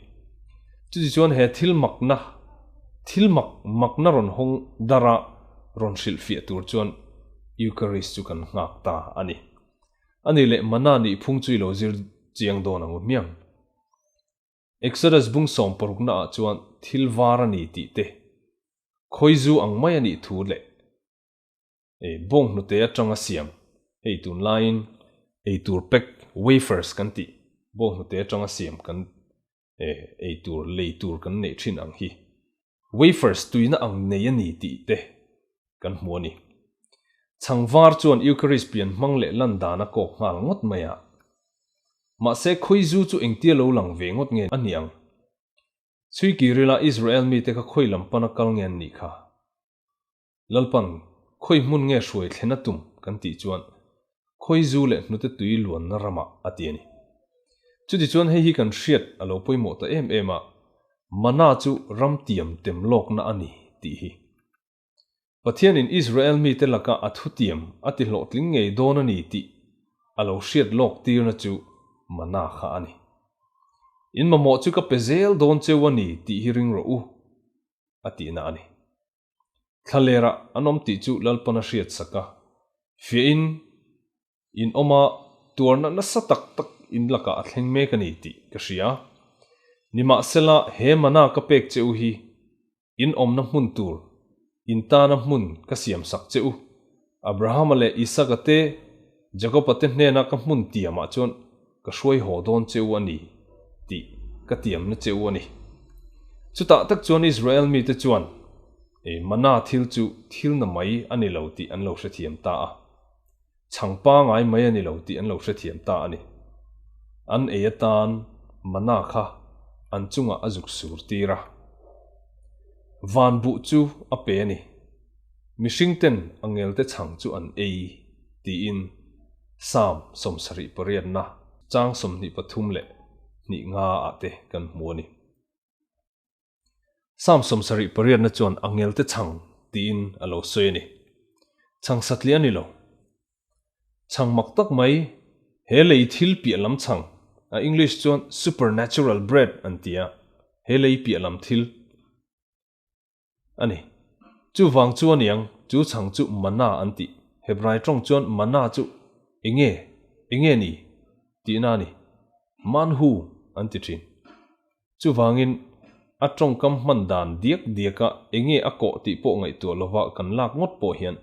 Speaker 1: Chutichuan he thil makna, thil mak makna rawn hawng dara rawn hrilhfiah tur chuan Eucharist chu kan nghak ta a ni. A nih leh mana nih phung chu i lo zir chiang dawn ang u hmiang. Exodus bung 16 ah chuan thil var a ni tih te, khawizu ang mai a nih thu leh ei bawng hnute atanga siam, hei tunlaiin eitur pack wafers kan tih, bawng hnute atanga siam kan eitur lei tur kan neih thin ang hi wafers tuina ang nei a ni tih te kan hmu a ni. Chhangvar chuan Eucharist pian hmang leh lan dan a kawk nghal ngawt mai a. Mahse khawizu chu engtia lo lang ve ngawt nge a ni ang? Chhui kirila Israel mite kha khawi lam pana kal nge an nih kha? Lalpan, khawi hmun nge hruai thlen a tum kan tih chuan khawizu leh hnute tui luanna ramah a ti a ni. Chutichuan hei hi kan hriat a lo pawimawh ta em em a, mana chu ram tiam tem lawkna a ni tih hi. Pathianin Israel mite laka a thutiam a ti hlawhtling ngei dawn a ni tih a lo hriat lawk tirna chu mana kha a ni. In mamawh chu ka pe zel dawn cheu a ni tih hi ring rawh u, a tihna a ni. Thlalerah an awm tih chu Lalpan a hriat sak a, fiahin in awm a, tuarna nasa tak tak in lakah a thleng mek a ni tih ka hria. Nimahsela, he mana ka pek che u hi in awmna hmun tur, in tana hmun ka siam sak che u. Abrahama leh Isaka te, Jakoba te hnena ka hmun tiamah chuan ka hruai haw dawn che u a ni tih ka tiamna che u a ni. Chutah tak chuan Israel mite chuan ei mana thil chu thil na mai a ni lo tih an lo hrethiam ta a. Chhang pangai mai a ni lo tih an lo hrethiam ta a ni. An ei atan mana kha an chungah a zuk sur tir a. Van buh chu a pe a ni. Mihring ten angelte chhang chu an ei tiin Psalm 78 na chang 23 leh hnih nga ah te kan hmu a ni. Psalm 78 na chuan angelte chhang tiin a lo sawi a ni. Chhang satliah a ni lo. Chhang mak tak mai, he lei thil piah lam chhang, a English chuan supernatural bread an ti a, he lei piah lam thil A ni. Chuvang chu aniang, chu chhang chu mana an tih. Hebrai tawng chuan mana chu enge, enge ni? tihna a ni. Manhu an ti thin. Chuvangin, a tawngkam hman dan diak diaka enge a kawh tih pawh ngaihtuah lova kan lak ngawt pawh hian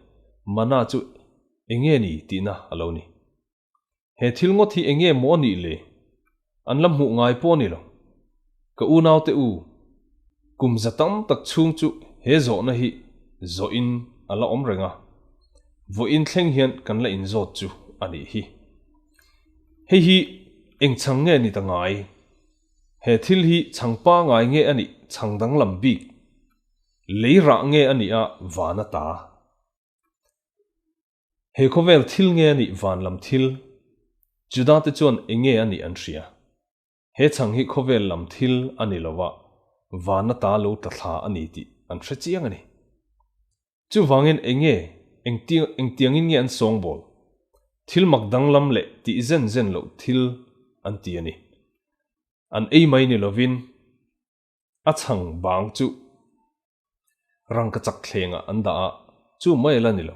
Speaker 1: mana chu enge ni tihna a lo ni. He thil ngawt hi enge maw a nih le? An la hmuh ngai pawh a ni lo. Ka unaute u, kum za tam tak chhung chu he zawhna hi zawhin a la awm reng a, vawiin thleng hian kan la inzawt chu a nih hi. Hei hi eng chhang nge ni ta ngai? He thil hi chhang pangai nge a nih chhang danglam bik? Lei rah nge a nih a van a ta? He khawvel thil nge a nih van lam thil? Juda te chuan enge a nih an hria. He chhang hi khawvel lam thil a ni lo a, van ata lo tla thla a ni tih an hre chiang a ni. Chuvangin enge, engtiang engtiangin nge an sawngbawl? Thil mak danglam leh tih zen zen loh thil an ti a ni. An ei mai ni lovin a chhang bang chu rangkachak thlengah an dah a, chu mai la ni lo.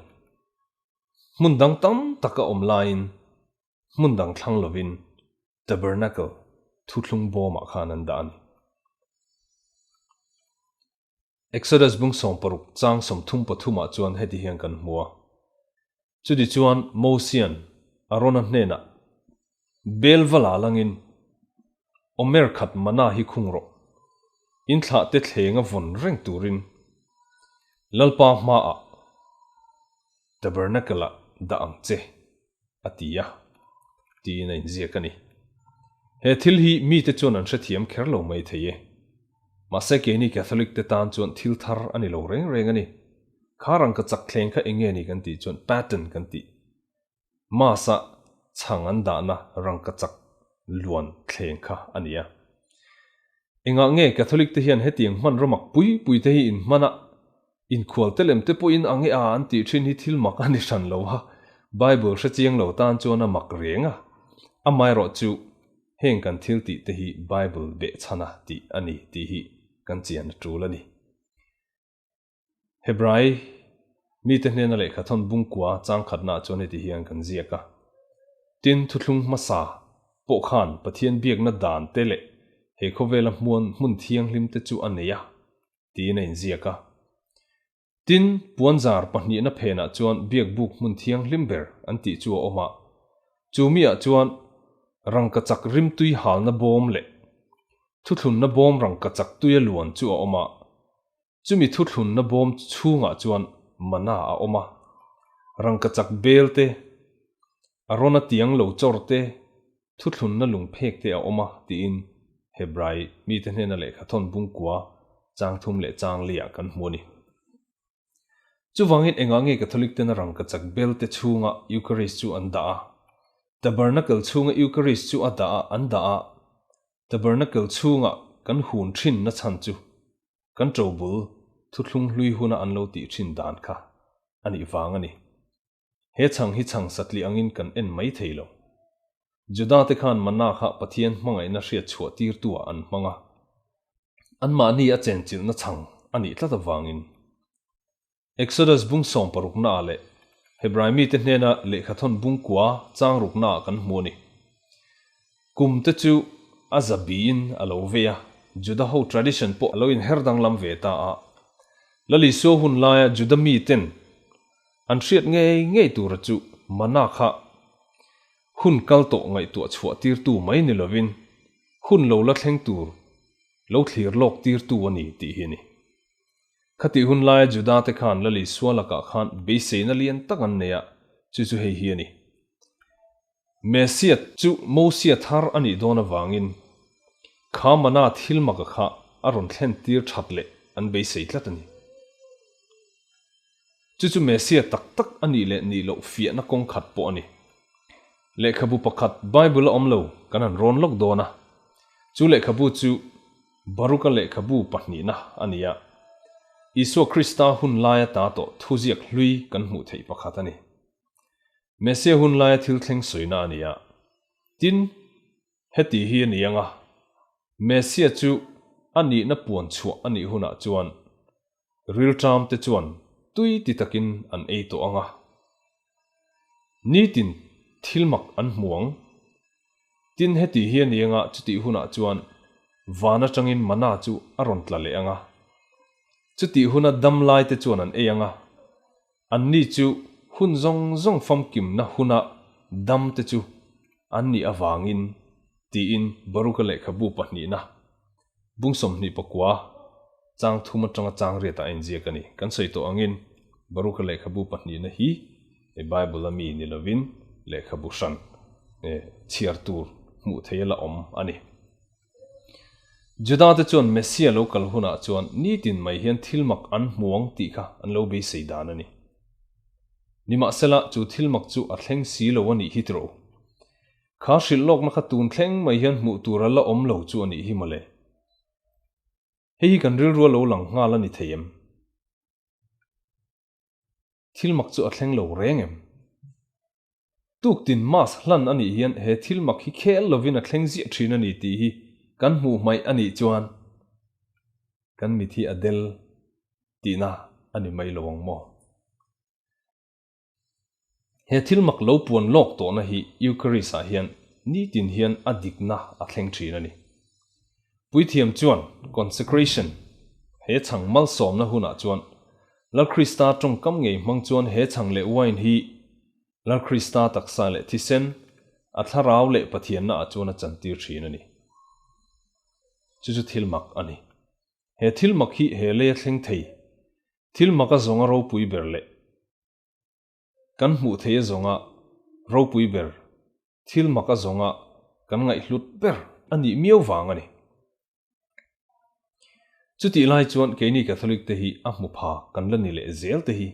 Speaker 1: Hmun dang tam tak a awm laiin hmun dang thlang lovin Tabernacle thuthlung bawmah khan an dah a ni. Exodus bung 16 chang 33 ah chuan heti hian kan hmu a, Chuti chuan Mosian Arona hnenah, Bel va la langin Omer khat mana hi khung rawh, in thlah te thlenga vawn reng turin Lalpa hmaah Tabernacle-ah dah ang che, a ti a, tiin a inziak a ni. He thil hi mite chuan an hrethiam kher lo mai thei e. Mahse keini Catholic te tan chuan thil thar a ni lo reng reng a ni. Kha rangka chak thleng kha eng nge ni kan tih chuan pattern kan tih. Mass-a chhang an dahna rangka chak luan thleng kha a ni a. Engah nge Catholic te hian hetiang hmanraw mak pui pui te hi inhman a, Inkhual te lem te pawhin ang e a an tih thin hi thil mak a ni hran lo a, Bible hre chiang lo tan chuan a mak reng a. Amaherawhchu, heng kan thil tih te hi Bible behchhana tih a ni tih hi kan chian a tul a ni. Hebrai mite hnena lehkhathawn bungkua changkhatnaah chuan heti hian kan ziak a, Tin, thuthlung hmasa pawh khan Pathian biakna dan te leh he khawvela hmuan hmun thianghlim te chu a nei a. Tiin a inziak a. Tin, puanzar pahnihna phenah chuan biakbuk hmun thianghlim ber an tih chu a awm a. Chu miah chuan rangkachak rimtui halna bawm leh thuthlunna bawm rangkachak tuia luan chu a awm a. Chumi thuthlunna bawm chhungah chuan mana a awm a. Rangkachak bel te, a rawn a tiang lo chawr te, Thuthlunna lungphek te a awm a, tiin Hebrai mite hnena lehkhathawn bungkua chang thum leh chang liah kan hmu a ni. Chuvangin engah nge Catholic tena rangkachak bel te chhunga Eucharist chu an dah a? Tabernacle chhunga Eucharist chu a dah a, an dah a, Tabernacle chhunga kan hun thin na chhan chu kan ṭobul thuthlung hlui huna an lo tih thin dan kha a nih vang a ni. He chhang hi chhang satliah angin kan en mai thei lo. Juda-te khan manna kha Pathian hmangaihna hriat chhuah tirtu-ah an hmang a. Anmahni a chenchilhna chhang a nih tlat avangin. Exodus bung sawmparuknaah leh Hebrai mite hnena lehkhathawn bung kua chang ruknaah kan hmu a ni. Kum te chu a zabiin a lo vei a, Juda ho tradition pawh a lo inher danglam ve ta a. Lal Isua hun laia Juda miten An hriat ngei ngei tura chu mana kha hun kal tawh ngaihtuah chhuah tirtu mai ni lovin hun lo la thleng tur lo thlir lawk tirtu a ni tih hi a ni. Khatih hun laia Juda te khan Lal Isua lakah khan beiseina lian tak an nei a, chu chu hei hi a ni. Messiah chu Mosia thar a nih dawn avangin kha mana thil maka kha a rawn thlen tir that leh an beisei tlat a ni. Chu chu Messiah tak tak a nih leh nih loh fiahna kawng khat pawh a ni. Lehkhabu pakhat Bible a awm lo kan han rawn lawk dawn a. Chu lehkhabu chu Baruka lehkhabu pahnihna a ni a. Isua Krista hun laia ta tawh thuziak hlui kan hmuh theih pakhat a ni. Messiah hun laia thil thleng sawina a ni a. Tin, heti hi a ni ang a, Messiah chu a nihna puan chhuah a nih hunah chuan rilṭam te chuan tui ti takin an ei tawh ang a. Nitin thil mak an hmu ang. Tin, heti hi a ni ang a, chutih hunah chuan van aṭangin mana chu a rawn tla leh ang a. Chutih huna dam lai te chuan an ei ang a. Anni chu hun zawng zawng famkimna huna dam te chu an nih avangin tiin Baruka lehkhabu pahnihna bung 24 chang thum atanga chang riatah a inziak a ni. Kan sawi tawh angin Baruka lehkhabu pahnihna hi Bible a mi ni lovin lehkhabu hran chhiar tur hmuh theih a la awm a ni. Juda te chuan Messia lo kal hunah chuan nitin mai hian thil mak an hmu ang tih kha an lo beisei dan a ni. Nimahsela, chu thil mak chu a thleng si lo a nih hi tiraw? Kha hrilh lawkna kha tun thleng mai hian hmuh tur a la awm lo chu a nih hi mawle. Hei hi kan rilru a lo lang nghal a ni thei em? Thil mak chu a thleng lo reng em? Tuktin Mass hlan a nih hian he thil mak hi khel lovin a thleng ziah thin a ni tih hi kan hmuh hmaih a nih chuan kan mit hi a del tihna a ni mai lo ang maw? He thil mak lo puan lawk tawhna hi Eucharist ah hian nitin hian a dikna a thleng thin a ni. Puithiam chuan consecration, he chhang malsawmna hunah chuan Lal Krista tawngkam ngei hmang chuan he chhang leh wine hi Lal Krista taksa leh thisen, a thlarau leh Pathianna ah chuan a chantir thin a ni. Chu chu thil mak a ni. He thil mak hi he lei a thleng thei. Thil mak a zawnga ropui ber leh kan hmuh thei a zawnga ropui ber, thil mak a zawnga kan ngaihhlut ber a nih miau vang a ni. Chutih lai chuan keini Catholic te hi a hmu pha kan la ni leh zel te hi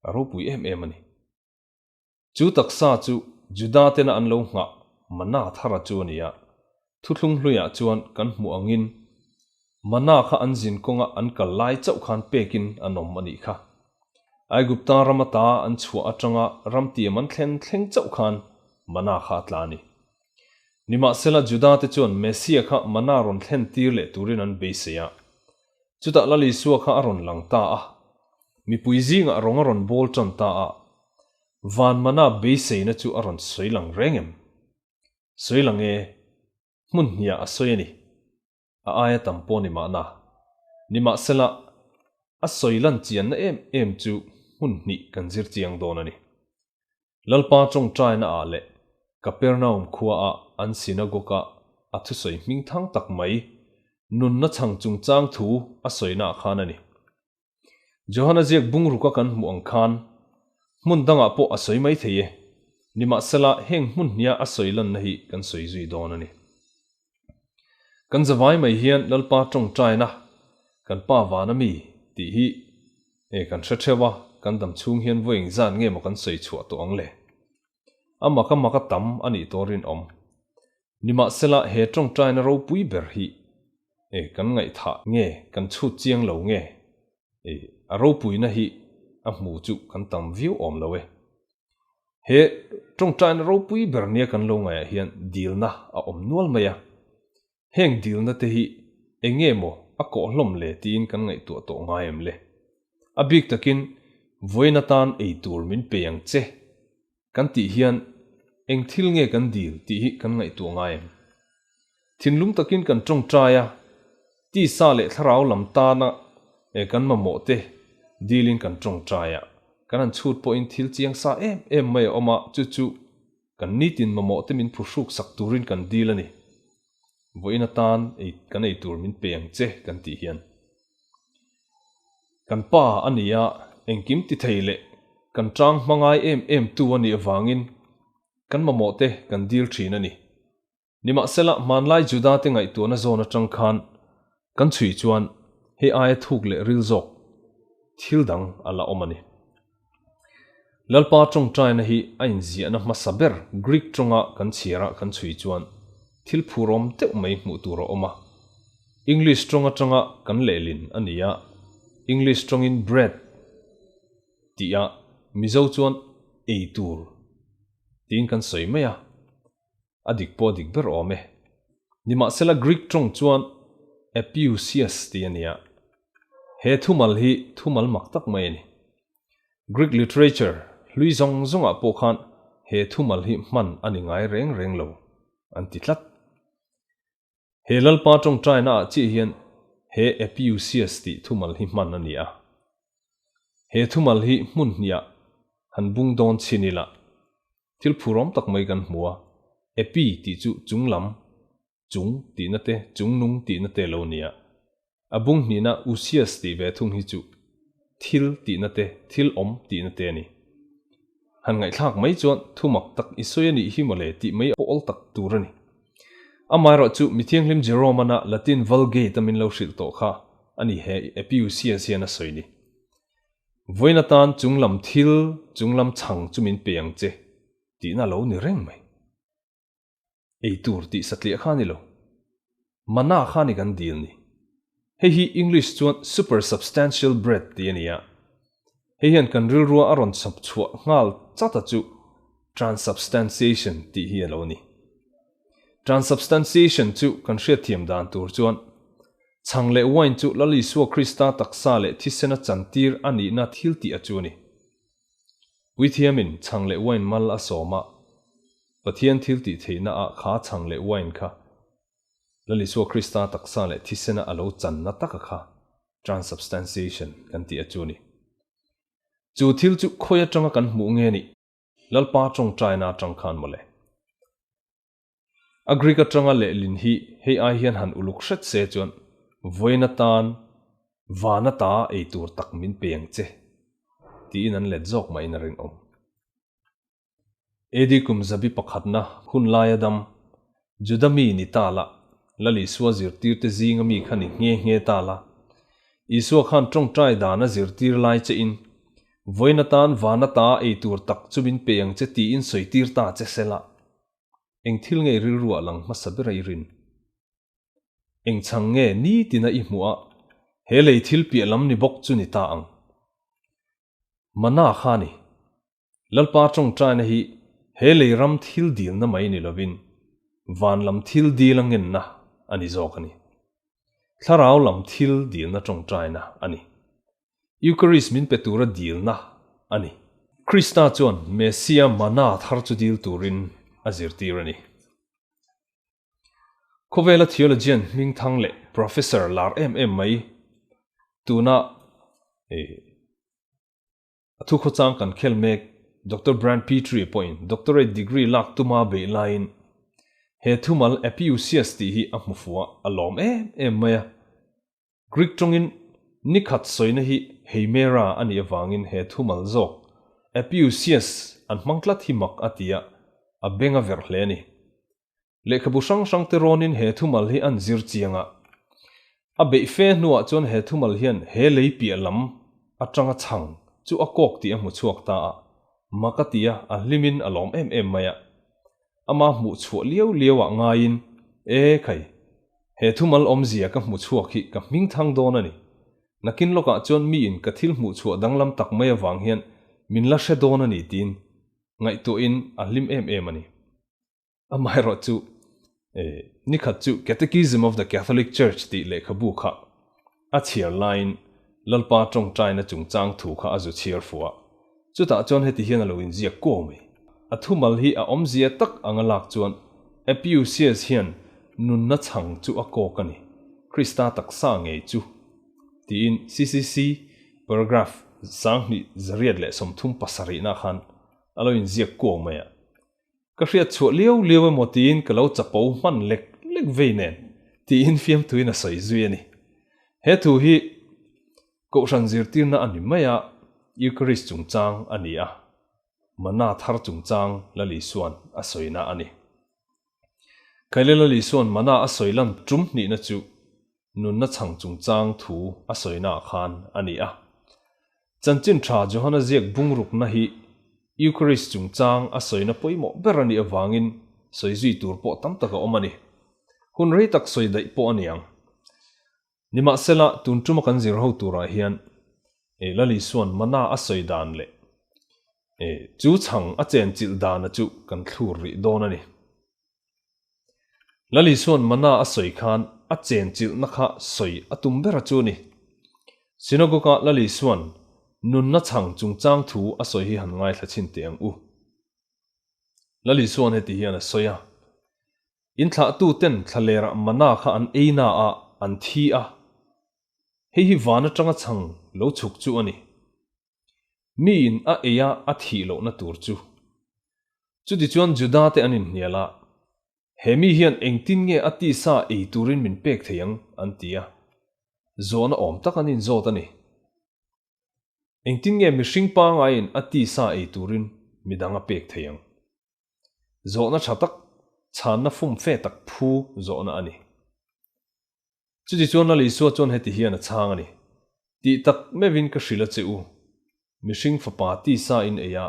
Speaker 1: a ropui em em a ni. Chu taksa chu Juda tena an lo nghah mana thara chu a ni a, thuthlung hluiah chuan kan hmuh angin mana kha an zin kawnga an kal lai chauh khan pekin an awm a nih kha. Aigupta ram ata an chhuah atanga ram tiam an thlen thleng chauh khan mana kha a tla a ni. Nimahsela Juda te chuan Messia kha mana rawn thlen tir leh turin an beisei a. Chutah Lal Isua kha a rawn lang ta a, mipui zingah rawng a rawn bawl tan ta a, van mana beiseina chu a rawn sawi lang reng em? Sawi lang e, hmun hniah a sawi a ni. A aia tam pawh ni mahna. Nimahsela, a sawi lan chianna em em chu hmun hnih kan zir chiang dawn a ni. Lalpa tawngtaina ah leh Kapernaum khua ah an synagogue ah a thusawi hming thang tak mai, nunna chhang chungchang thu a sawina ah khan a ni. Johana ziak bungruka kan hmuh ang khan hmun dangah pawh a sawi mai thei e, nimahsela heng hmun hnia a sawi lanna hi kan sawi zui dawn a ni. Kan zavai mai hian Lalpa tawngtaina, kan Pa vana mi tih hi e kan hre theuh a, kan dam chhung hian vawi engzat nge maw kan sawi chhuah tawh ang le? A maka maka tam a nih tawh rinawm. Nimahsela he tawngtaina ropui ber hi e kan ngaihthah nge kan chhut chiang lo nge e a ropuina hi a hmu chu kan tam viau awm lo e. He tawngtaina ropui ber nia kan lo ngaihah hian dilna a awm nual mai a. Heng dilna te hi eng nge maw a kawh hlawm le tiin kan ngaihtuah tawh ngai em le? A bik takin vawiin atan ei tur min pe ang che kan tih hian eng thil nge kan dil tih hi kan ngaihtuah ngai em? Thinlung takin kan tawngtai a, tisa leh thlarau lam tana kan mamawh te dilin kan tawngtai a, kan han chhut pawhin thil chiang sa em em mai a awm a, chu chu kan nitin mamawh te min phuhruk sak turin kan dil a ni. Vawiin atan ei kan ei tur min pe ang che kan tih hian. Kan pa a ni a, engkim ti thei leh kan tang hma ngai em em tu a nih avangin kan mamawh te kan dil thin a ni. Nimahsela, hmanlai Juda-te ngaihtuahna zawn atang khan kan chhui chuan hei aia thuk leh ril zawk thil dang a la awm a ni. Lalpa tawngtaina hi a inziahna hmasa ber Greek tawnga kan chhiara kan chhui chuan thil phurawm deuh mai hmuh tur a awm a. English tawng atanga kan lehlin a ni a, English tawngin bread tih a Mizo chuan ei tur tiin kan sawi mai a. A dik pawh a dik ber awm e. Nimahsela Greek tawng chuan epiousios tih a ni a. He thumal hi thumal mak tak mai a ni. Greek literature hlui zawng zawngah pawh khan he thumal hi hman a ni ngai reng reng lo an ti tlat. He Lalpa tawngtaina ah chiah hian he epiousios tih thumal hi hman a ni a. He thumal hi hmun hniah han bung dawn chhin ila thil phurawm tak mai kan hmu a, epi tih chu chunglam, chung tihna te, chungnung tihna te lo ni a. A bung hnihna ousias tih ve thung hi chu thil tihna te, thil awm tihna te a ni. Han ngaihthlak mai chuan thu mak tak i sawi a nih hi mawle tih mai pawl tak tur a ni. Amaherawh chu Mithianghlim Jerome-ana Latin Vulgate a min lo hrilh tawh kha a ni he Epiousias hian a sawi ni. Vawiin atan chunglam thil, chunglam chhang chu min pe ang che tihna a lo ni reng mai. Ei tur tih satliah kha a ni lo. Mana kha a ni kan dil ni. Hei hi English chuan super substantial bread tih a ni a. Hei hian kan rilrua a rawn chhawp chhuah nghal chat a chu. Transubstantiation tih hi a lo ni. Transubstantiation chu kan hriatthiam dan tur chuan chhang leh wine chu Lal Isua Krista taksa leh thisena chantir a nihna thil tih a chu a ni. Puithiamin chhang leh wine mal a sawm a, Pathian thil tih theihna ah kha chhang leh wine kha Lal Isua Krista taksa leh thisena a lo channa taka kha transubstantiation kan tih a chu a ni. Chu thil chu khawi atanga kan hmuh nge nih? Lalpa tawngtaina atang khan mawle. A Greek atanga lehlin hi hei ai hian han uluk hret se chuan vawiin atan van ata ei tur tak min pe ang che tiin an let zawk mah in a rinawm. AD kum zabi pakhatna hun laia dam Juda mi ni ta la, Lal Isua zirtirte zinga mi kha ni nghe nghe ta la. Isua khan tawngtai dan a zirtir lai che in, Vawiin atan van ata ei tur tak chu min pe ang che tiin sawitir ta che se la. Eng thil nge rilru ah lang hmasa ber a i rin? Eng chhang nge nitina i hmuh a, he lei thil piah lam ni bawk chu ni ta ang? Mana kha ni. Lalpa tawngtaina hi he lei ram thil dilna mai ni lovin van lam thil dil a ngenna a ni zawk a ni. Thlarau lam thil dilna tawngtaina a ni. Eucharist min pe tura dilna a ni. Krista chuan Messia mana thar chu dil turin a zirtir a ni. Khawvela theologian hmingthang leh professor lar em em mai tuna A thu khawchang kan khel mek Doctor Brant Pitre pawhin doctorate degree lak tuma beih laiin he thumal epiousios tih hi a hmu fuh a, a lawm em em mai a. Greek tawngin ni khat sawina hi heimera a nih avangin he thumal zawk epiousios an hmang tlat hi mak a ti a, a beng a verh hle a ni. Lehkhabu hrang hrang te rawnin he thumal hi an zir chiang a. A beih fe hnuah chuan he thumal hian he lei piah lam atanga chhang chu a kawk tih a hmu chhuak ta a, mak a ti a, a hlimin a lawm em em mai a. Ama hmuh chhuah liau liau ah ngaiin, E khai, he thumal awmzia ka hmu chhuak hi ka hming thang dawn a ni. Nakin lawkah chuan miin ka thil hmuh chhuah danglam tak mai avang hian min la hre dawn a ni tiin ngaihtuahin a hlim em em a ni. Amaherawh chu nikhat chu Catechism of the Catholic Church tih lehkhabu kha a chhiar laiin Lalpa tawngtaina chungchang thu kha a zu chhiar fuh a, chutah chuan heti hian a lo inziak kuau mai. A thumal hi a awmzia tak anga lak chuan Epiousios hian nunna chhang chu a kawk a ni, Krista taksa ngei chu, tiin CCC paragraph 2837 khan a lo inziak kuau mai a. Ka hriat chhuah liau liau emaw tiin ka lo chapo hman lek lek vei nen tiin fiamthuin a sawi zui a ni. He thu hi Kohhran zirtirna a ni mai a, Eucharist chungchang a ni a, Manna thar chungchang Lal Isua'n a sawina a ni. Khaile Lal Isua'n Manna a sawi lan tum hnihna chu nunna chhang chungchang thu a sawinaah khan a ni a. Chanchin tha Johana ziak bungrukna hi Eucharist chungchang a sawina pawimawh ber a nih avangin sawi zui tur pawh tam tak a awm a ni. Hun rei tak sawi daih pawh a ni ang. Nimahsela, tun tuma kan zir ho turah hian Lal Isua'n mana a sawi dan leh chu chhang a chenchilh dana chu kan thlur rih dawn a ni. Lal Isua'n mana a sawi khan a chenchilhna kha sawi a tum ber a chu a ni. Synagogue-ah Lal Isua'n nunna chhang chungchang thu a sawi hi han ngaithla chhin teh ang u. Lal Isua'n heti hian a sawi a, In thlahtuten thlalerah mana kha an ei na a, an thi a. Hei hi van atanga chhang lo chhuk chu a ni. Miin a ei a a thih lohna tur chu. Chutichuan Juda te an inhnial a, He mi hian engtin nge a tisa ei turin min pek thei ang? an ti a. Zawhna awm tak an inzawt a ni. Engtin nge mihring pangaiin a tisa ei turin midang a pek thei ang? Zawhna tha tak, chhanna fumfe tak phu zawhna a ni. Chutichuan Lal Isua chuan heti hian a chhang a ni, Tih tak meuhin ka hrilh a che u, mihring fapa tisa in ei a,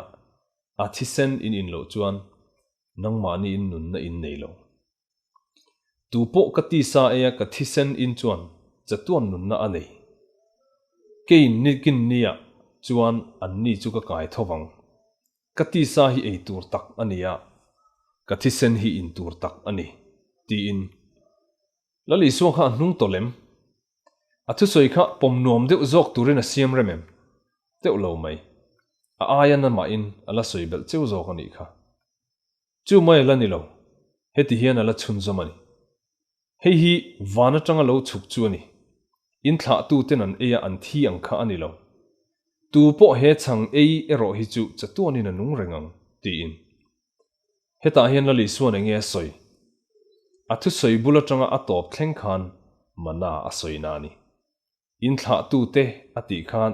Speaker 1: a thisen in in loh chuan nangmahni in nunna in nei lo. Tu pawh ka tisa ei a ka thisen in chuan chatuan nunna a nei. Kei nikin nia chuan anni chu ka kai tho vang. Ka tisa hi ei tur tak a ni a, ka thisen hi in tur tak a ni, tiin. Lal Isua kha a hnung tawlh em? A thusawi kha pawm nuam deuh zawk turin a siam rem em? Deuh lo mai. A aia namahin a la sawi belh cheu zawk a nih kha. Chu mai a la ni lo, heti hian a la chhunzawm a ni. Hei hi van atanga lo chhuk chu a ni. In thlahtuten an ei a an thi ang kha a ni lo. Tu pawh he chhang ei erawh hi chu chatuanin a nung reng ang, tiin. Hetah hian Lal Isuan enge a sawi? A thusawi bul atanga a tawp thleng khan mana a sawi na a ni. In thlahtute a tih khan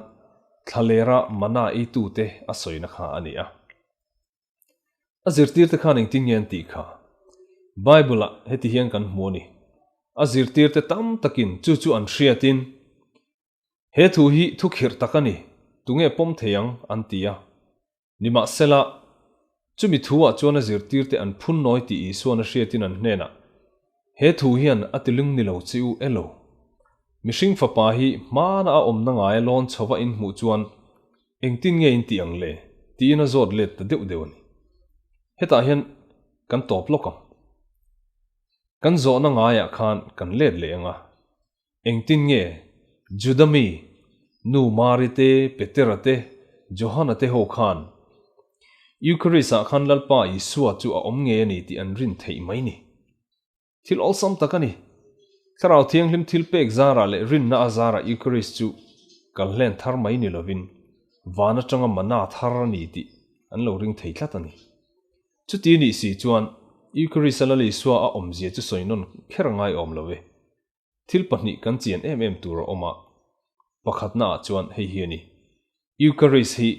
Speaker 1: thlalera mana eitute a sawina kha a ni a. A zirtirte khan engtin nge an tih kha? Bible-ah heti hian kan hmu a ni, A zirtirte tam takin chu chu an hriatin, He thu hi thu khirh tak a ni, tunge pawm thei ang? an ti a. Nimahsela, chumi thu-ah chuan a zirtirte an phun nawi tih Isuan a hriatin an hnenah, He thu hian a ti lung ni lo che u elo? Mihring fapa hi hmana a awmna ngaia lawn chhova in hmuh chuan Engtin nge in tih ang le? tiin a zawt let ta deuh deuh a ni. Hetah hian kan tawp lawk ang. Kan zawhna ngaiah khan kan let leh ang a. Engtin nge Juda mi, nu Mari te, Petera te, Johana te ho khan Eucharist-ah khan Lalpa Isua chu a awm ngei a ni tih an rin theih mai ni? Thil awlsam tak a ni. Thlarau Thianghlim thil pek zarah leh rinna a zarah Eucharist chu kal hlen thar mai ni lovin van atanga mana thar a ni tih an lo ring thei tlat a ni. Chuti nih si chuan Eucharist a Lal Isua a awmzia chu sawi nawn kher a ngaiawm lo e. Thil pahnih kan chian em em tur a awm a, pakhatna ah chuan hei hi a ni, Eucharist hi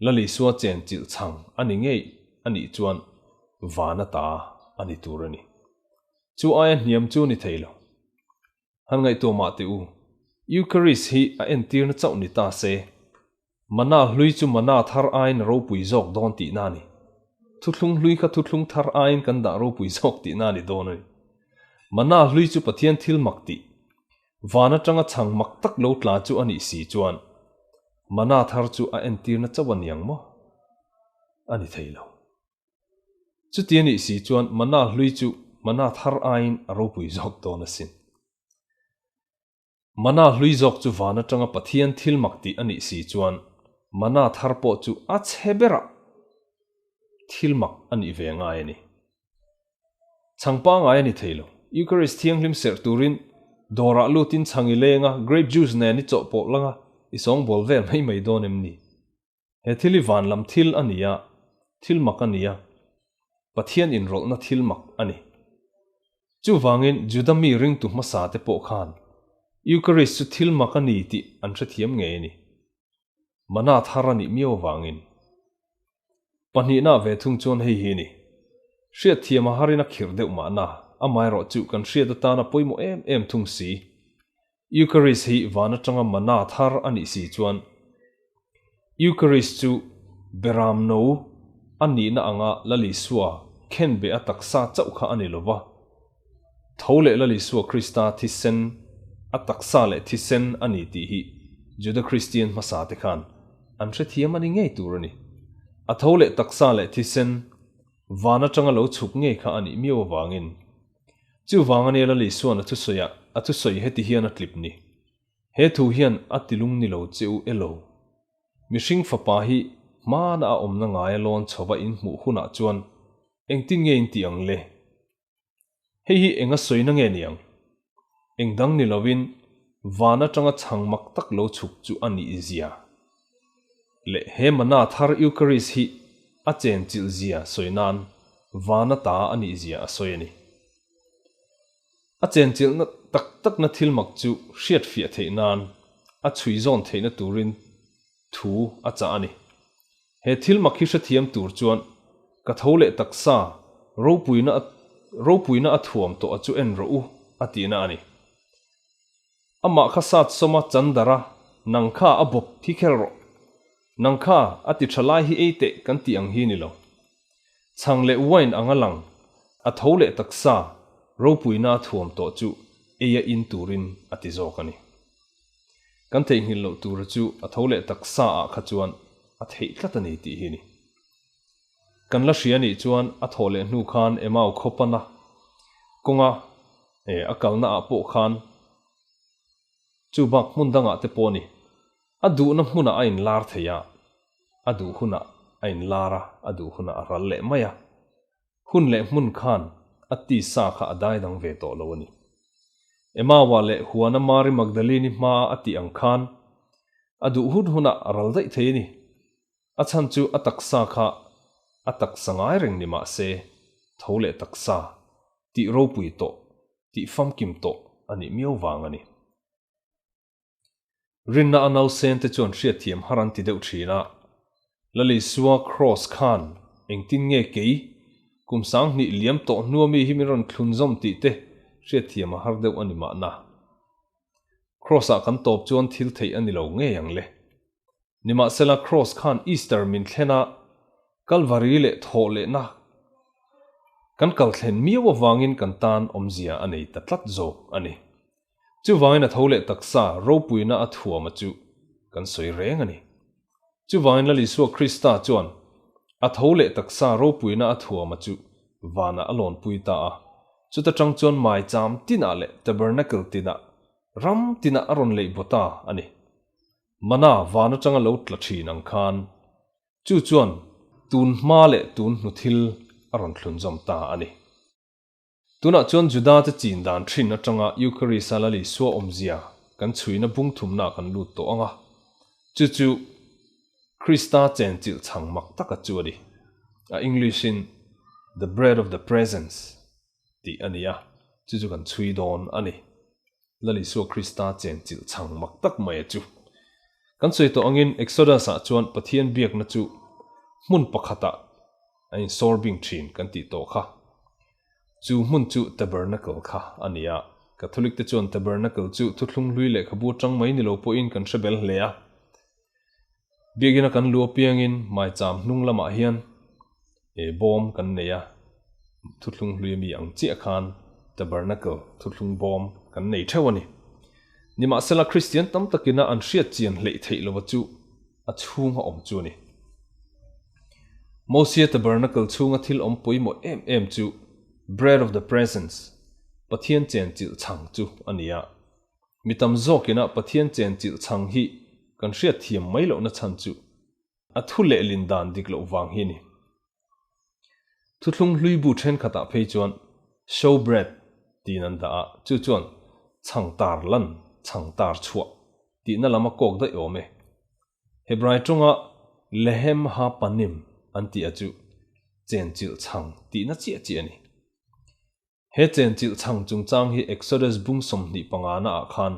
Speaker 1: Lal Isua chen chilh chhang a ni ngei a nih chuan van ata a ni tur a ni. Chu aia hniam chu ni thei lo. Han ngaihtuah mah teh u, Eucharist hi a entirna chauh ni ta se, Mana hlui chu mana thar aiin a ropui zawk dawn tihna a ni. Thuthlung hlui kha thuthlung thar aiin kan dah ropui zawk tihna a ni dawn a ni. Mana hlui chu Pathian thil mak tih, van atanga chhang mak tak lo tla chu a nih si chuan mana thar chu a entirna chauh a niang maw? A ni thei lo. Chuti a nih si chuan mana hlui chu mana thar aiin a ropui zawk dawn asin. Mana hlui zawk chu van atanga Pathian thil mak tih a nih si chuan mana thar pawh chu a chhe berah thil mak a nih ve ngai a ni. Chhang pangai a ni thei lo. Eucharist thianghlim serh turin dawrah lutin chhang i leng a, grape juice nen i chawhpawlh lang a, i sawngbawl vel mai mai dawn em ni? He thil hi van lam thil a ni a, thil mak a ni a, Pathian inrawlhna thil mak a ni. Chuvangin Juda mi ringtu hmasa te pawh khan Eucharist chu thil mak a ni tih an hrethiam ngei a ni. Mana thar a nih miau avangin. Pahnihna ve thung chuan hei hi a ni. Hriatthiam a harin a khirh deuh mahna, amaherawh chu kan hriat atana pawimawh em em thung si. Eucharist hi van atanga mana thar a nih si chuan Eucharist chu Beram no a nihna anga Lal Isua khenbeh a taksa chauh kha a ni lo va, tho leh Lal Isua Krista thisen a taksa leh thisen a ni tih hi Juda Kristian hmasa te khan an hrethiam a ni ngei tur a ni. A tho leh taksa leh thisen van atanga lo chhuk ngei kha a nih miau avangin Chuvang a nia Lal Isua'n a thusawiah a thusawi heti hian a tlip ni. He thu hian a tilung ni lo che u elo. Mihring fapa hi hmana a awmna ngaia lawn chhova in hmuh hunah chuan engtin nge in tih ang le? Hei hi eng a sawina nge ni ang? Eng dang ni lovin van atanga chhang mak tak lo chhuk chu a nih zia leh he mana thar Eucharist hi a chenchilh zia sawi nan vana ta a nih zia a sawi a ni. A chenchilhna tak takna thil mak chu hriatfiah theih nan a chhui zawn theihna turin thu a chah a ni. He thil mak hi hrethiam tur chuan ka tho leh taksa ropuina ropuina a thuam tawh a chu en rawh u a tihna a ni. Amah kha sat sawma chandara nang kha a bawp hi khel rawh. Nang kha a ti tha lai hi ei teh kan tih ang hi ni lo. Chhang leh wine anga lang, a tho leh taksa ropuina a thuam tawh chu ei a in turin a ti zawk a ni. Kan theihnghilh loh tura chu a tho leh taksa ah kha chuan a theih tlat a ni tih hi ni. Kan la hria nih chuan a thawh leh hnu khan Emau khaw pana kawnga a kalna ah pawh khan chu bak hmun dangah te pawh ni. A duhna hmunah a inlar thei a, a duh hunah a inlar a, a duh hunah a ral leh mai a. Hun leh hmun khan a tisa kha a dai dang ve tawh lo a ni. Emau-ah leh Huana Mari Magdalene-i hmaa a tih ang khan a duh hun hunah a ral daih thei a ni. A chhan chu a taksa kha a taksa ngai reng ni mah se, tho leh taksa, tih ropui tawh, tih famkim tawh a nih miau vang a ni. Rinna a nausen te chuan hriatthiam har an ti deuh thin a, Lalisua Kraws khan engtin nge kei kum sanghnih liam tawh hnua mi hi min rawn thlun zawm tih te hriatthiam a har deuh a ni mahna. Kraws-ah kan tawp chuan thil theih a ni lo ngei ang le. Nimahsela Kraws khan Easter min thlen a, Kalvari leh thawh lehna kan kal thlen miau avangin kan tan awmzia a nei ta tlat zawk a ni. Chuvangin a tho leh taksa ropuina a thuama chu kan sawi reng a ni. Chuvangin Lal Isua Krista chuan a tho leh taksa ropuina a thuama chu vanah a lawnpui ta a, chuta tang chuan maicham tinah leh tabernacle tinah, ram tinah a rawn leih baw ta a ni. Mana van atanga lo tla thin ang khan chu chuan tun hma leh tun hnu thil a rawn thlunzawm ta a ni. Tunah chuan Juda te chin dan thin atanga Eucharist-a Lal Isua awmzia kan chhuina bung thumnaah kan lut tawh ang a, chu chu Krista chenchilh chhang mak taka chu a ni. A English-in The Bread of the Presence tih a ni a, chu chu kan chhui dawn a ni. Lal Isua Krista chenchilh chhang mak tak mai a chu. Kan sawi tawh angin Exodus-ah chuan Pathian biakna chu hmun pakhatah a insawr bing thin kan tih tawh kha. Chu hmun chu Tabernacle kha a ni a. Catholic te chuan Tabernacle chu thuthlung hlui lehkhabu atang mai ni lo pawhin kan hre bel hle a. Biakina kan lu apiangin maicham hnung lamah hian e bawm kan nei a, thuthlung hlui ami ang chiah khan Tabernacle thuthlung bawm kan nei theuh a ni. Nimahsela Kristian tam takina an hriat chian hleih theih lova chu a chhunga awm chu a ni. Mosia Tabernacle chhunga thil awm pawimawh em em chu Bread of the Presence, Pathian chenchilh chhang chu a ni a. Mi tam zawkina Pathian chenchilh chhang hi kan hriat thiam mai lohna chhan chu a thu lehlin dan dik loh vang hi a ni. Thuthlung hlui bu thenkhatah phei chuan show bread tiin an dah a, chu chuan chhang tar lan, chhang tar chhuah tihna lam a kawk daih awm e. Hebrai tawnga lehem ha panim an tih a chu chenchilh chhang tihna chiah chiah a ni. He chenchilh chhang chungchang hi Exodus bung 25 na ah khan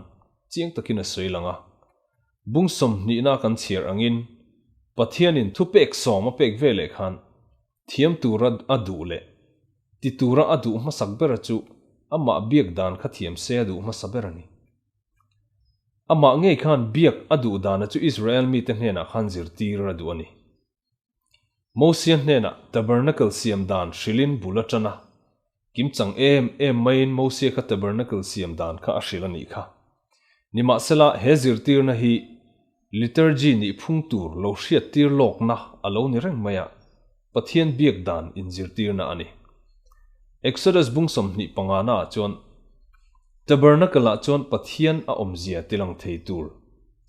Speaker 1: chiang takin a sawi lang a. Bung 20 na kan chhiar angin Pathianin thupek sawm a pek ve leh khan thiam tura a duh leh ti tura a duh hmasak bera chu amah biak dan kha thiam se a duh hmasa ber a ni. Amah ngei khan biak a duh dana chu Israel mite hnenah khan zirtir a duh a ni. Mosia hnenah tabernacle siam dan hrilhin bul a tan a. Kimchang em em maiin Mosia kha tabernacle siam dan kha a hrilh a nih kha. Nimahsela, he zirtirna hi liturgy nih phung tur lo hriattir lawkna a lo ni reng mai a, Pathian biak dan inzirtirna a ni. Exodus bung 25 naah chuan Tabernacle-ah chuan Pathian a awmzia tilang thei tur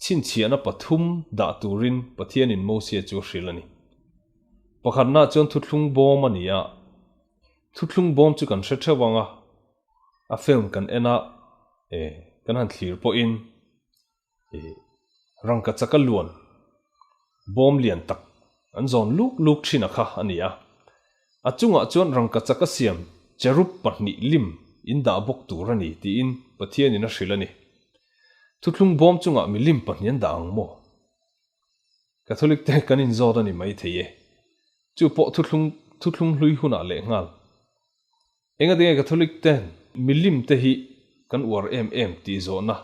Speaker 1: Chhinchhiahna pathum dah turin Pathianin Mosia chu a hrilh a ni. Pakhatna chuan thuthlung bawm a ni a, thuthlung bawm chu kan hre theuh ang a, a film kan en a, e, kan han thlir pawhin e, rangka chaka luan bawm lian tak an zawn luk luk thin a kha a ni a. A chungah chuan rangka chaka siam cherub pahnih lim in dah bawk tur a ni tiin Pathianin a hrilh a ni. Thuthlung bawm chungah milim pahnih an dah ang maw? Catholic te kan inzawt a ni mai thei e. Chu pawh thuthlung thuthlung hlui hunah leh nghal. Enga tinge Catholic ten milim te hi kan uar em em tih zawhna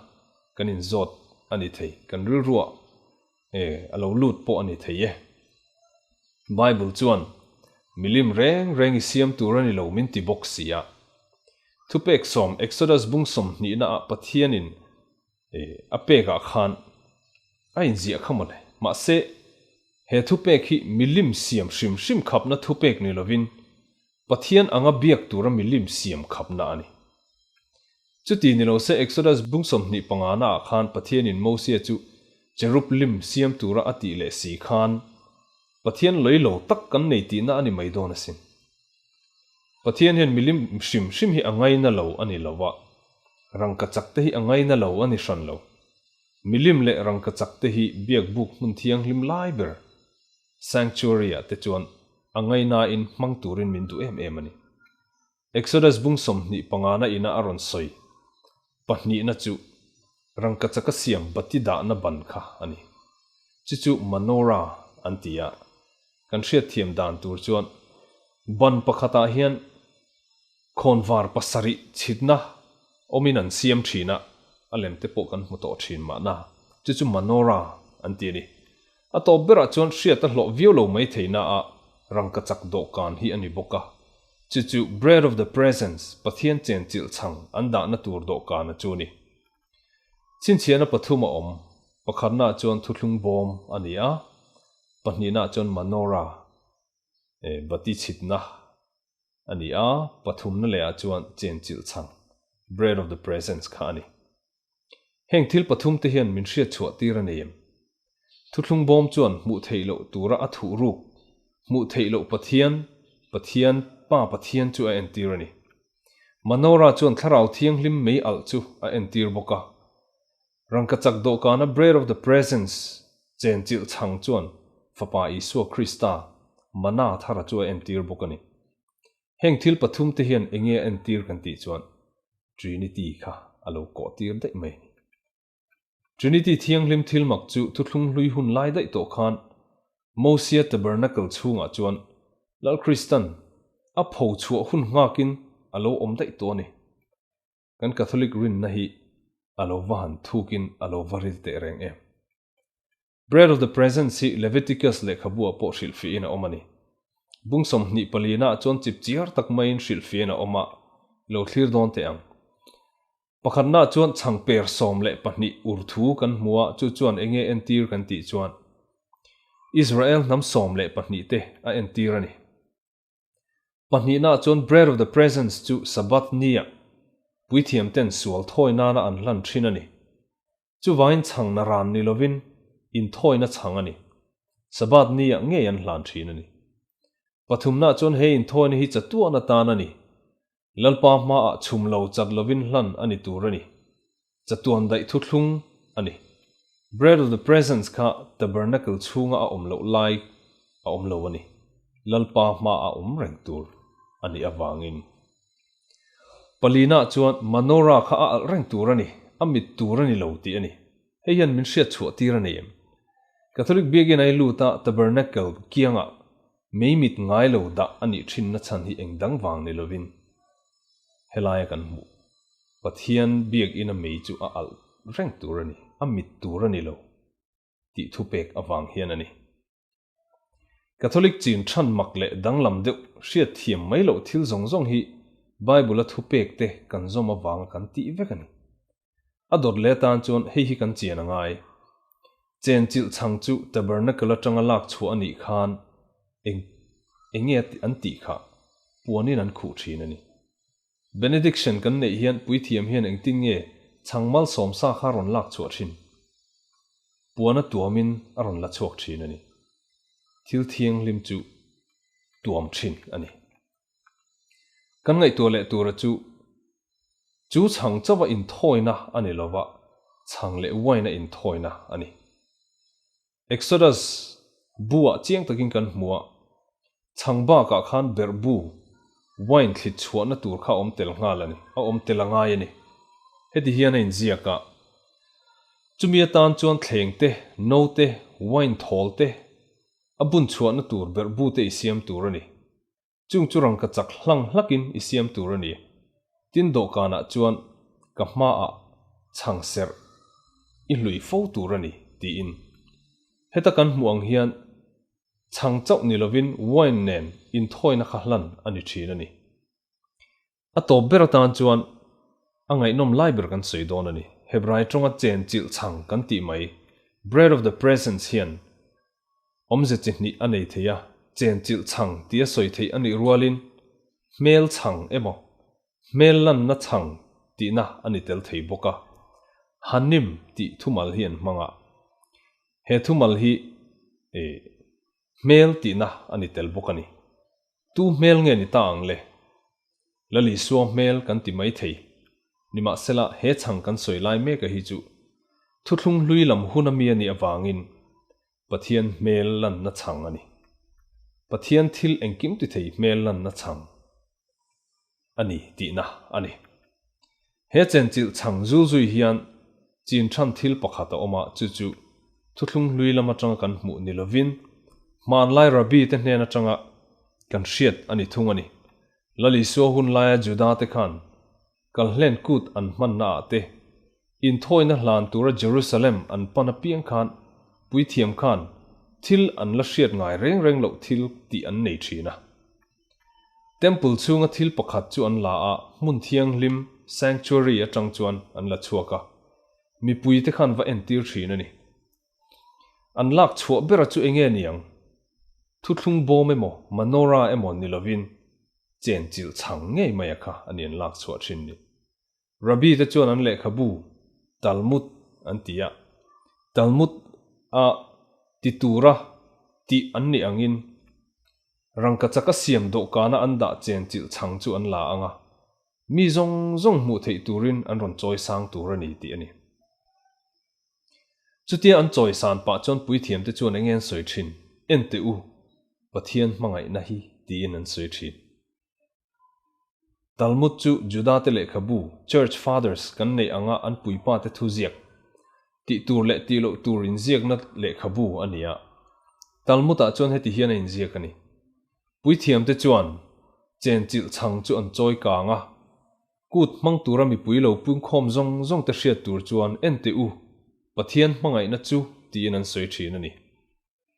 Speaker 1: kan inzawt a ni thei, kan rilruah e a lo lut pawh a ni thei e. Bible chuan milim reng reng i siam tur a ni lo min ti bawk si a. Thupek sawm Exodus bung 20 naah Pathianin a pekah khan a inziah kha mawle. Mahse, He thupek hi milim siam hrim hrim khapna thupek ni lovin Pathian anga biak tura milim siam khapna a ni. Chuti ni lo se Exodus bung 25 naah khan Pathianin Mosia chu cherub lim siam tura a tih leh si khan Pathian lei lo tak kan nei tihna a ni mai dawn asin. Pathian hian milim hrim hrim hi a ngaina lo a ni lo va, rangkachak te hi a ngaina lo a ni hran lo. Milim leh rangkachak te hi biakbuk hmun thianghlim lai ber, sanctuary, ah te chuan a ngainain hmang turin min duh em em a ni. Exodus bung 25 na ina a rawn sawi pahnihna chu rangkachaka siam bati dahna ban kha a ni. Chu chu menorah an ti a, kan hriatthiam dan tur chuan ban pakhatah hian khawnvar pasarih chhitna awmin an siam thin a, a lem te pawh kan hmu tawh thin mahna, chu chu menorah an ti a ni. A tawp berah chuan hriat a hlawh viau lo mai theihna a rangkachak dawhkan hi a ni bawk a, chu chu Bread of the Presence, Pathian chenchilh chhang an dahna tur dawhkana chu a ni. Chhinchhiahna pathum a awm, pakhatnaah chuan thuthlung bawm a ni a, pahnihnaah chuan menorah, bati chhitna, a ni a, pathumna lehah chuan chenchilh chhang, Bread of the Presence, kha a ni. Heng thil pathum te hian min hriat chhuah tir a nei em? Thuthlung bawm chuan hmuh theih loh tura a thuh ruk, hmuh theih loh Pathian, Pathian, Pa Pathian chu a entir a ni. Menorah chuan Thlarau Thianghlim mei alh chu a entir bawk a. Rangkachak dawhkana Bread of the Presence chenchilh chhang chuan Fapa Isua Krista, Mana thara chu a entir bawk a ni. Heng thil pathum te hian enge a entir kan tih chuan Trinity kha a lo kawh tir daih mai a ni. Trinity thianghlim thil mak chu thuthlung hlui hun lai daih tawh khan Mosia Tabernacle chhungah chuan Lal Kristan a pho chhuah hun nghakin a lo awm daih tawh a ni. Kan Catholic rinna hi a lo va han thukin a lo va ril teh reng em. Bread of the Presence hi Leviticus lehkhabu ah pawh hrilhfiahin a awm a ni. Bung 24 na ah chuan chip chiar tak maiin hrilhfiahin a awm a, lo thlir dawn teh ang. Pakhatna ah chuan chhang per 12 ur thu kan hmu a, chu chuan enge entir kan tih chuan Israel hnam 12 te a entir a ni. Pahnihna ah chuan Bread of the Presence chu Sabbath ni ah puithiam ten sual thawi nana an hlan thin a ni. Chuvangin chhang na ran ni lovin inthawina chhang a ni. Sabbath ni ah ngei an hlan thin a ni. Pathumna chuan he inthawina hi chatuan atan a ni. Lalpa hmaah chhum lo chat lovin hlan a ni tur a ni. Chatuan daih thuthlung a ni. Bread of the Presence kha Tabernacle chhunga a awm loh lai a awm lo a ni. Lalpa hmaah awm reng tur a nih avangin. Palina chuan Menorah kha a alh reng tur a ni, a mit tur a ni lo tih a ni. Hei hian min hriat chhuah tir a nei em? Catholic biakinn ai luta Tabernacle kiangah mei mit ngai lo dah a nih thinna chhan hi eng dang vang ni lovin helaia kan hmuh. Pathian biakinn a mei chu a alh reng tur a ni, a mit tur a ni lo tih thupek avang hian a ni. Catholic chin than mak leh danglam deuh hriat thiam mai loh thil zawng zawng hi Bible-a thupek te kan zawm avanga kan tih vek a ni. A dawt leh atan chuan hei hi kan chian a ngai. Chen chilh chhang chu Tabernacle atanga lak chhuah a nih khan eng enge an tih kha puanin an khuh thin a ni. Benediction kan neih hian puithiam hian engtin nge chhang malsawm sa kha rawn lak chhuah thin? Puana tuamin a rawn la chhuak thin a ni. Thil thianghlim chu tuam thin a ni. Kan ngaihtuah leh tura chu, chu chhang chauha inthawina a ni lova, chhang leh wine a inthawina a ni. Exodus bu-ah chiang takin kan hmu a, chhang bakah khan berh bu, wine thlit chhuahna tur kha a awm tel nghal a ni, a awm tel a ngai a ni. Heti hian a inziak a, Chumi atan chuan thleng te, no te, wine thawl te, a bun chhuahna tur berh bu te i siam tur a ni. Chung chu rangkachak hlang hlakin i siam tur a ni. Tin dawhkanah chuan ka hmaah chhang serh i hlui fo tur a ni, tiin. Heta kan hmuh ang hian chhang chauh ni lovin wine nen inthawina kha hlan a ni thin a ni. A tawp ber atan chuan a ngaihnawm lai ber kan sawi dawn a ni. Hebrai tawnga chen chilh chhang kan tih mai, bread of the presence hian. Awmze chi hnih a nei thei a, chenchilh chhang tia sawi theih a nih rualin hmel chhang emaw, hmel lanna chhang tihna a ni tel thei bawk a. Hanim tih thumal hi an hmang a, he thumal hi hmel tihna a ni tel bawk a ni. Tu hmel nge ni ta ang le? Lalisua hmel kan ti mai thei. Nimahsela, he chhang kan sawi lai mek a hi chu thuthlung hlui lam hun a mi a nih avangin Pathian hmel lanna chhang a ni. Pathian thil engkim ti thei hmel lanna chhang a ni tihna a ni. He chenchilh chhang zul zui hian chin than thil pakhat a awm a, chu chu thuthlung hlui lam atanga kan hmuh ni lovin hmanlai Rabbi te hnen atanga kan hriat a ni thung a ni. Lal Isua hun laia Juda te khan Kalhlen kut an hmanna ah te, inthawina hlan tura Jerusalem an pan apiang khan puithiam khan thil an la hriat ngai reng reng loh thil tih an nei thin a. Temple chhunga thil pakhat chu an la a, hmun thianghlim, sanctuary, atang chuan an la chhuak a, mipui te khan va entir thin a ni. An lak chhuah bera chu enge niang? Thuthlung bawm emaw, menorah emaw ni lovin chen chilh chhang ngei mai a kha a ni an lak chhuah thin ni. Rabbi te chuan an lehkhabu Talmud an ti a, Talmud a ti tura tih an nih angin rangkachak a siam dawhkana an dah chen chilh chhang chu an la ang a, mi zawng zawng hmuh theih turin an rawn chawi sang tur a ni tih a ni. Chutia an chawi san pah chuan puithiamte chuan enge an sawi thin? En teh u, Pathian hmangaihna hi tiin an sawi thin. Talmud chu Judate lehkhabu, Church Fathers, kan neih anga an puipate thu ziak, tih tur leh tih loh tur inziakna lehkhabu a ni a. Talmud-ah chuan heti hian a inziak a ni. Puithiamte chuan chenchilh chhang chu an chawi kang a, Kut hmang tura mipui lo pungkhawm zawng zawng te hriat tur chuan en teh u, Pathian hmangaihna chu tiin an sawi thin a ni.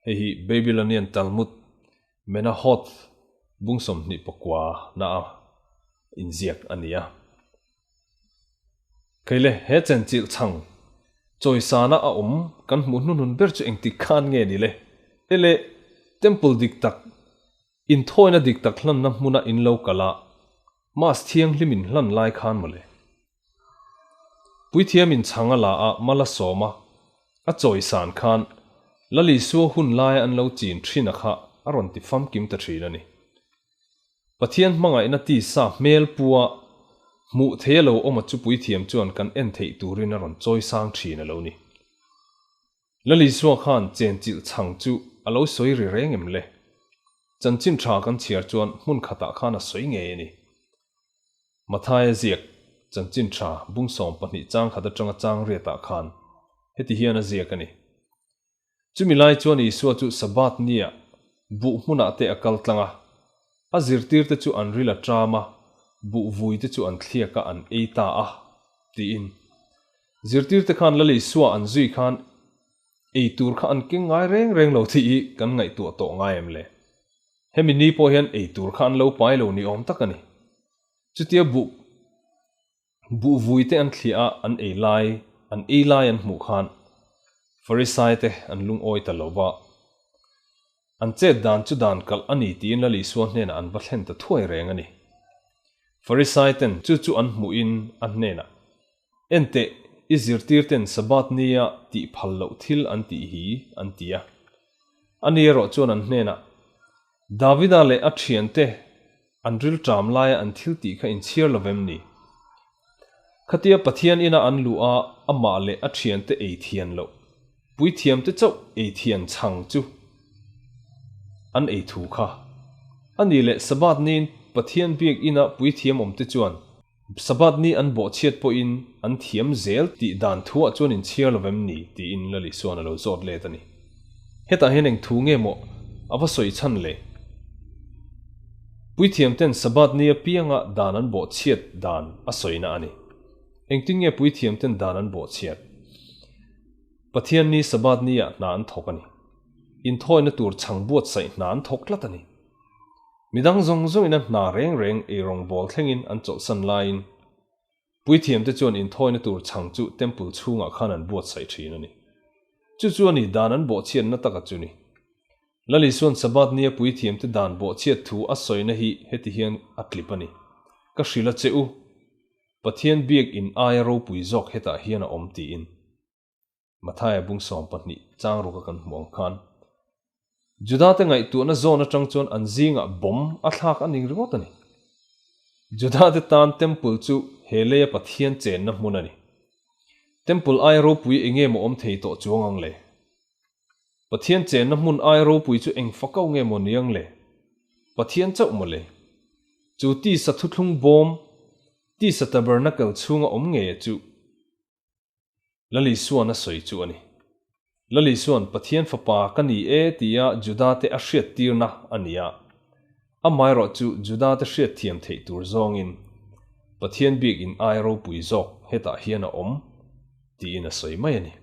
Speaker 1: Hei hi Babylonian Talmud, Menahoth bung 29 na a inziak a ni a. Kei le, he chenchilh chhang chawisana a awm kan hmuh hnuhnun ber chu engtik khan nge ni le? Ele, Temple dik tak, inthawina dik tak hlanna hmuna in lo kal a, Mass thianghlim in hlan lai khan mawle. Puithiam in chhang a la a mal a sawm a, a chawi san khan Lal Isua hun laia an lo chin thin a kha a rawn ti famkim ta thin a ni. Pathian hmangaihna tisa hmel pua hmuh thei a lo awm a chu puithiam chuan kan en theih turin a rawn chawi sang thin a lo ni. Lal Isua khan chenchilh chhang chu a lo sawi ri reng em le? Chanchin tha kan chhiar chuan hmun khatah khan a sawi ngei a ni. Mathaia ziak, Chanchin tha bung 12 chang khat atanga chang riatah khan heti hian a ziak a ni. Chumi lai chuan Isua chu Sabbath nia buh hmunah te a kal tlang a, a zirtirte chu an ril a ṭam a, buh vuite chu an thliak a an ei ta a, tiin. Zirtirte khan Lal Isua an zui khan ei tur kha an keng ngai reng reng lo tih hi kan ngaihtuah tawh ngai em le? Hemi ni pawh hian ei tur kha an lo pai lo ni awm tak a ni. Chutia buh Buh vuite an thliah a, an ei lai, an ei lai an hmuh khan Farisaite an lungawi ta lo va. An chet dan chu dan kalh a ni tiin Lal Isua hnenah an va thlen ta thuai reng a ni. Farisaiten chu chu an hmuhin a hnenah, Enteh, i zirtirten Sabbath nia tih phal loh thil an tih hi, an ti a. Ani erawh chuan an hnenah, Davida leh a thiante An rilṭam laia an thil tih kha inchhiar lo vem ni? Khatia Pathian ina an luh a, amah leh a ṭhiante ei thian loh, puithiamte chauh ei thian chhang chu an ei thu kha. A nih leh Sabbath niin Pathian biak ina puithiam awmte chuan Sabbath ni an bawhchhiat pawhin an thiam zel tih dan thuah chuan inchhiar lo vem ni? tiin Lali chuan a lo zawt let a ni. Hetah hian eng thu nge maw a va sawi chhan le? Puithiamten Sabbath ni apianga dan an bawhchhiat dan a sawina a ni. Engtin nge puithiamten dan an bawhchhiat? Pathian ni Sabbath niah hna an thawk a ni. Inthawina tur chhang buatsaih hna an thawk tlat a ni. Midang zawng zawngin a hna reng reng eirawng bawl thlengin an chawlhsan laiin Puithiamte chuan inthawina tur chhang chu Temple chhungah khan an buatsaih thin a ni. Chu chu a ni dan an bawhchhiatna taka chu ni. Lal Isua'n Sabbath nia puithiamte dan bawhchhiat thu a sawina hi heti hian a tlip a ni, Ka hrilh a che u, Pathian biak in aia ropui zawk hetah hian a awm tiin. Mathaia bung 12 chang ruka kan hmuh ang khan Judate ngaihtuahna zawn atang chuan an zingah bomb a thlak a ning ringawt a ni. Judate tan Temple chu he leia Pathian chenna hmun a ni. Temple aia ropui enge maw awm thei tawh chuang ang le? Pathian chenna hmun aia ropui chu eng fakau nge maw ni ang le? Pathian chauh maw le? Chu tisa thuthlung bawm, tisa tabernacle chhunga awm nge chu? Lal Isuan a sawi chu a ni. Lal Isuan Pathian Fapa ka ni e tia Judate a hriattirna a ni a. Amaherawh chu Judate hriatthiam theih tur zawngin Pathian biak in ai ropui zawk hetah hian a awm tiin a sawi mai a ni.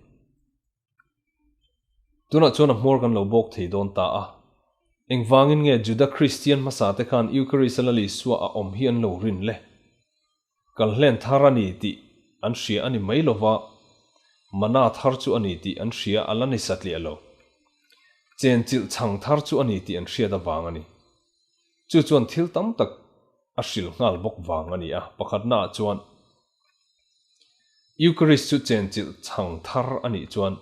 Speaker 1: Tunah chuan a hmawr kan lo bawk thei dawn ta a. Engvangin nge Juda Kristian hmasate khan Eucharist-a Lal Isua a awm hi an lo rin le? Kal hlen thar a ni tih an hria a ni mai lova, mana thar chu a ni tih an hria a la ni satliah lo. Chenchilh chhang thar chu a ni tih an hriat avang a ni. Chu chuan thil tam tak a hrilh nghal bawk vang a ni a, pakhatnaah chuan Eucharist chu chenchilh chhang thar a nih chuan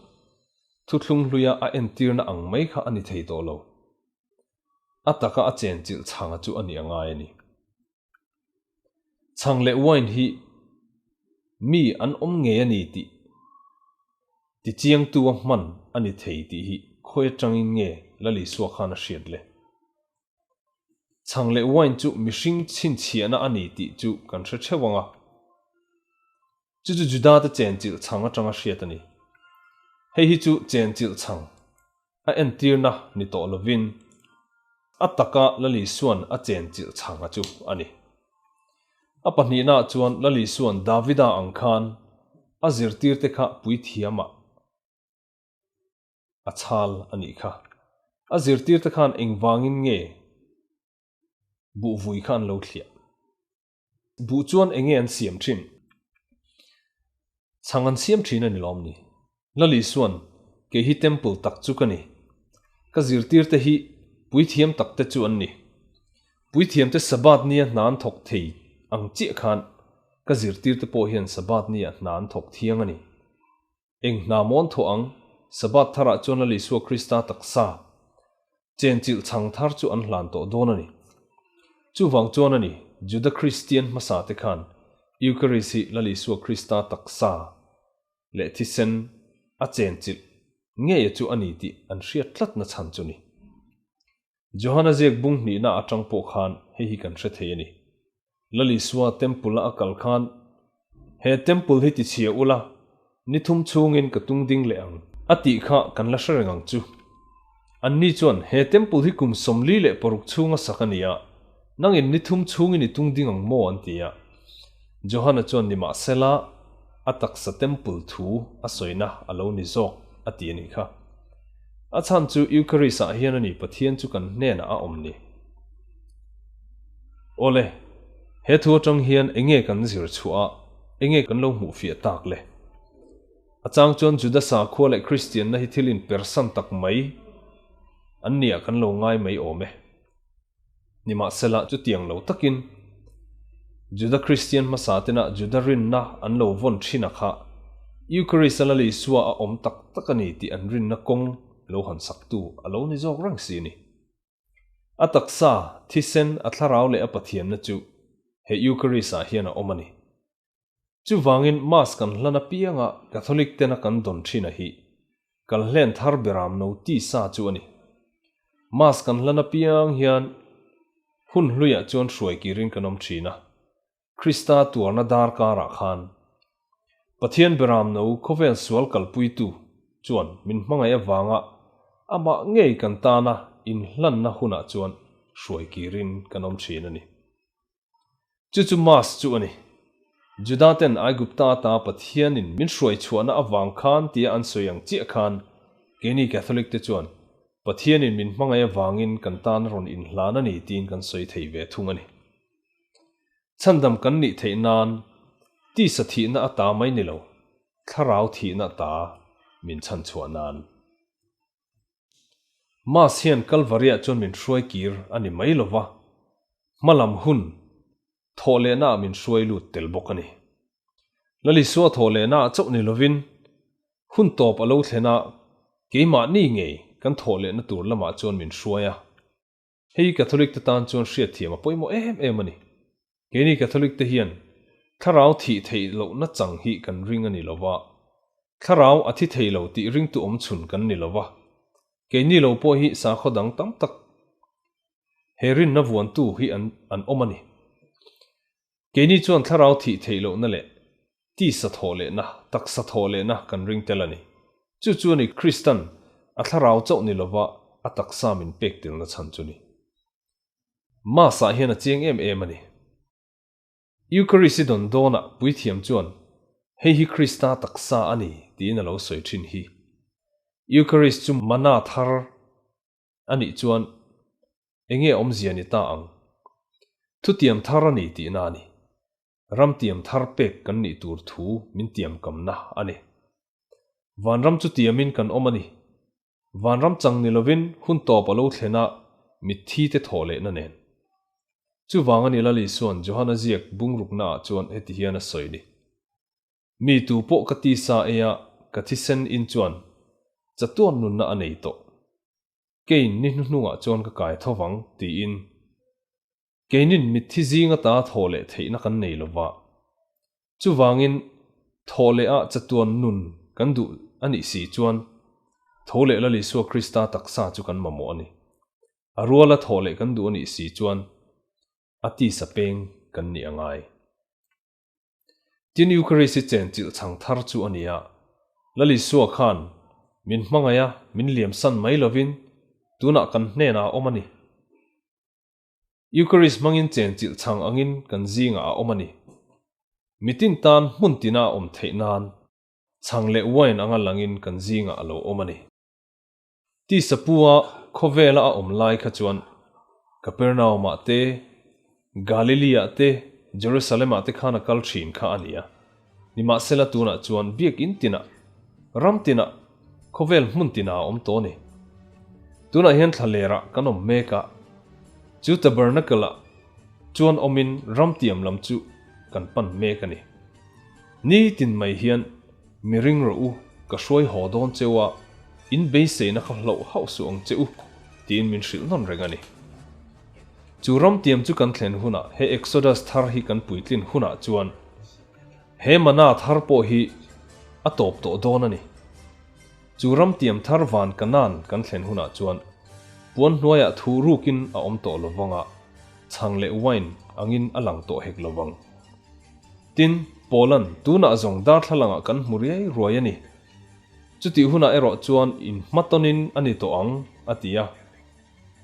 Speaker 1: thuthlung hluia a entirna ang mai kha a ni thei tawh lo. A taka a chenchilh chhanga chu a nih a ngai a ni. Chhang leh wine hi mi an awm ngei a ni tih tichiangtu a hman a ni thei tih hi khawi atangin nge Lal Isua khan a hriat le? Chhang leh wine chu mihring chhinchhiahna a ni tih chu kan hre theuh ang a. Chu chu Juda-te chenchilh chhang atanga hriat a ni. Hei hi chu chenchilh chhang a entirna ni tawh lovin a taka Lal Isua'n a chenchilh chhanga chu a ni. A pahnihnaah chuan Lal Isua'n Davida ang khan a zirtirte kha puithiamah a chhal a nih kha. A zirtirte khan engvangin nge buhvui kha an lo thliah? Buh chuan enge an siam thin? Chhang an siam thin a ni lawm ni? Lal Isua'n, Kei hi temple tak chu ka ni. Ka zirtirte hi puithiam takte chu an ni. Puithiamte Sabbath nia hna an thawk thei ang chiah khan ka zirtirte pawh hian Sabbath nia hna an thawk thiang a ni. Eng hna mawn thawh ang, Sabbath tharah chuan Lal Isua Krista taksa chenchilh chhang thar chu an hlan tawh dawn a ni. Chuvang chuan a ni, Juda Kristian hmasa te khan Eucharist hi Lal Isua Krista taksa leh thisen a chenchilh ngeia chu a ni tih an hriat tlatna chhan chu ni. Johana ziak bung hnihna atang pawh khan hei hi kan hre thei a ni. Lal Isua Temple-a a kal khan, He Temple hi tichhia ula, ni thum chhungin ka tung ding leh ang, a tih kha kan la hre reng ang chu. Anni chuan, He Temple hi kum 46 chhunga sak a ni a, nangin ni thum chhungin i tung ding ang maw? an ti a. Johana chuan nimahsela a taksa Temple thu a sawina a lo ni zawk a ti a nih kha. A chhan chu Eucharist-ah hian a ni Pathian chu kan hnenah a awm ni. Awle, he thu atang hian enge kan zir chhuah a, enge kan lo hmuh fiah tak le? A chang chuan Juda sakhua leh Kristianna hi thil inpersan tak mai an nia kan lo ngai mai awm e. Nimahsela, chutiang lo takin Juda Kristian hmasa tena Juda rinna an lo vawn thin a kha Eucharist-a Lal Isua a awm tak tak a ni tih an rinna kawng lo han saktu a lo ni zawk reng si a ni. A taksa, thisen, a thlarau leh a Pathianna chu he Eucharist-ah hian a awm a ni. Chuvangin Mass kan hlan apianga Catholic tena kan dawn thin a hi kal hlen thar beram no tisa chu a ni. Mass kan hlan apiang hian hun hluiah chuan hruai kirin kan awm thin a, Krista tuarna dar karah khan Pathian beram no khawvel sual kalpuitu chuan min hmangaih avanga amah ngei kan tana inhlanna hunah chuan hruai kirin kan awm thin a ni. Chu chu Mass chu a ni. Juda-ten Aigupta ata Pathianin min hruai chhuahna avang khan tia an sawi ang chiah khan keini Catholic-te chuan Pathianin min hmangaih avangin kan tan a rawn inhlan a ni tiin kan sawi thei ve thung a ni. Chhandam kan nih theih nan tisa thihna ata mai ni lo, thlarau thihna ata min chhanchhuah nan. Mass hian Kalvariah chuan min hruai kir a ni mai lo va, hma lam hun thawh lehnaah min hruai lut tel bawk a ni. Lalisua thawh lehnaah chauh ni lovin, hun tawp a lo thlen a, keimahni ngei kan thawh lehna tur lamah chuan min hruai a. Hei Catholic te tan chuan hriatthiam a pawimawh em em a ni. Keini Catholic te hian thlarau thih theih lohna chang hi kan ring a ni lo va, thlarau a thi thei lo tih ringtu awm chhun kan ni lo va, keini lo pawh hi sakhaw dang tam tak he rinna vuantu hi an an awm a ni. Keini chuan thlarau thih theih lohna leh tisa thawh lehna, taksa thawh lehna kan ring tel a ni. Chu chu a ni Kristan a thlarau chauh ni lova a taksa min pek telna chhan chu ni. Mass-ah hian a chiang em em a ni. Eucharist-i dawn dawnah puithiam chuan hei hi Krista taksa a ni tiin a lo sawi thin hi. Eucharist chu mana thar a nih chuan enge awmzia ni ta ang? Thutiam thar a ni tihna a ni. Ram tiam thar pek kan nih tur thu min tiam kamna a ni. Vanram chu tiamin kan awm a ni. Vanram chang ni lovin hun tawp a lo thlen a, mitthi te thawh lehna nen. Chuvang a ni Lal Isua'n Johana ziak bungruknaah chuan heti hian a sawi ni. Mi tu pawh ka tisa eia ka thisen in chuan chatuan nunna a nei tawh. Keiin ni hnuhnungah chuan ka kai tho vang, tiin. Keinin mitthi zing ata thawh leh theihna kan nei lo va. Chuvangin, thawh leh ah chatuan nun kan duh a nih si chuan, tho leh Lal Isua Krista taksa chu kan mamawh a ni. A ruala thawh leh kan duh a nih si chuan, a tisa peng kan nih a ngai. Tin, Eucharist hi chenchilh chhang thar chu a ni a. Lal Isua khan min hmangaih a, min liamsan mai lovin, tunah kan hnenah a awm a ni. Eucharist hmangin chenchilh chhang angin kan zingah a awm a ni. Mitin tan hmun tina a awm theih nan chhang leh wine anga langin kan zingah a lo awm a ni. Tisa pua khawvela a awm lai kha chuan Kapernaum-ah te, Galilee-ah te, Jerusalem-ah te khan a kal thin kha a ni a. Nimahsela tunah chuan biakinn tinah, ram tinah, khawvel hmun tinah a awm tawh a ni. Tunah hian thlalerah kan awm mek a, chu tabernacle-ah chuan awmin ram tiam lam chu kan pan mek a ni. Nitin mai hian mi ring rawh u, ka hruai haw dawn cheu a, in beiseina kha hlauh hauh suh ang che u, tiin min hrilh nawn reng a ni. Chu ram tiam chu kan thlen hunah, he Exodus thar hi kan puitlin hunah chuan he mana thar pawh hi a tawp tawh dawn a ni. Chu ram tiam thar van Kanaan kan thlen hunah chuan puan hnuaiah thu rukin a awm tawh lo vang a, chhang leh wine angin a lang tawh hek lo vang. Tin, Paula'n tunah zawng darthlalangah kan hmu riai ruai a ni. Chutih hunah erawh chuan inhmatawnin a ni tawh ang, a ti a.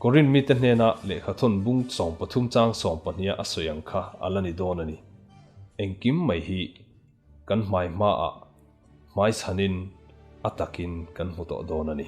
Speaker 1: Korin mite hnena lehkhathawn bung 13 chang sawmpahniha a sawi ang kha a la ni dawn a ni. Engkim mai hi kan hmai hmaah hmaichhanin a takin kan hmu tawh dawn a ni.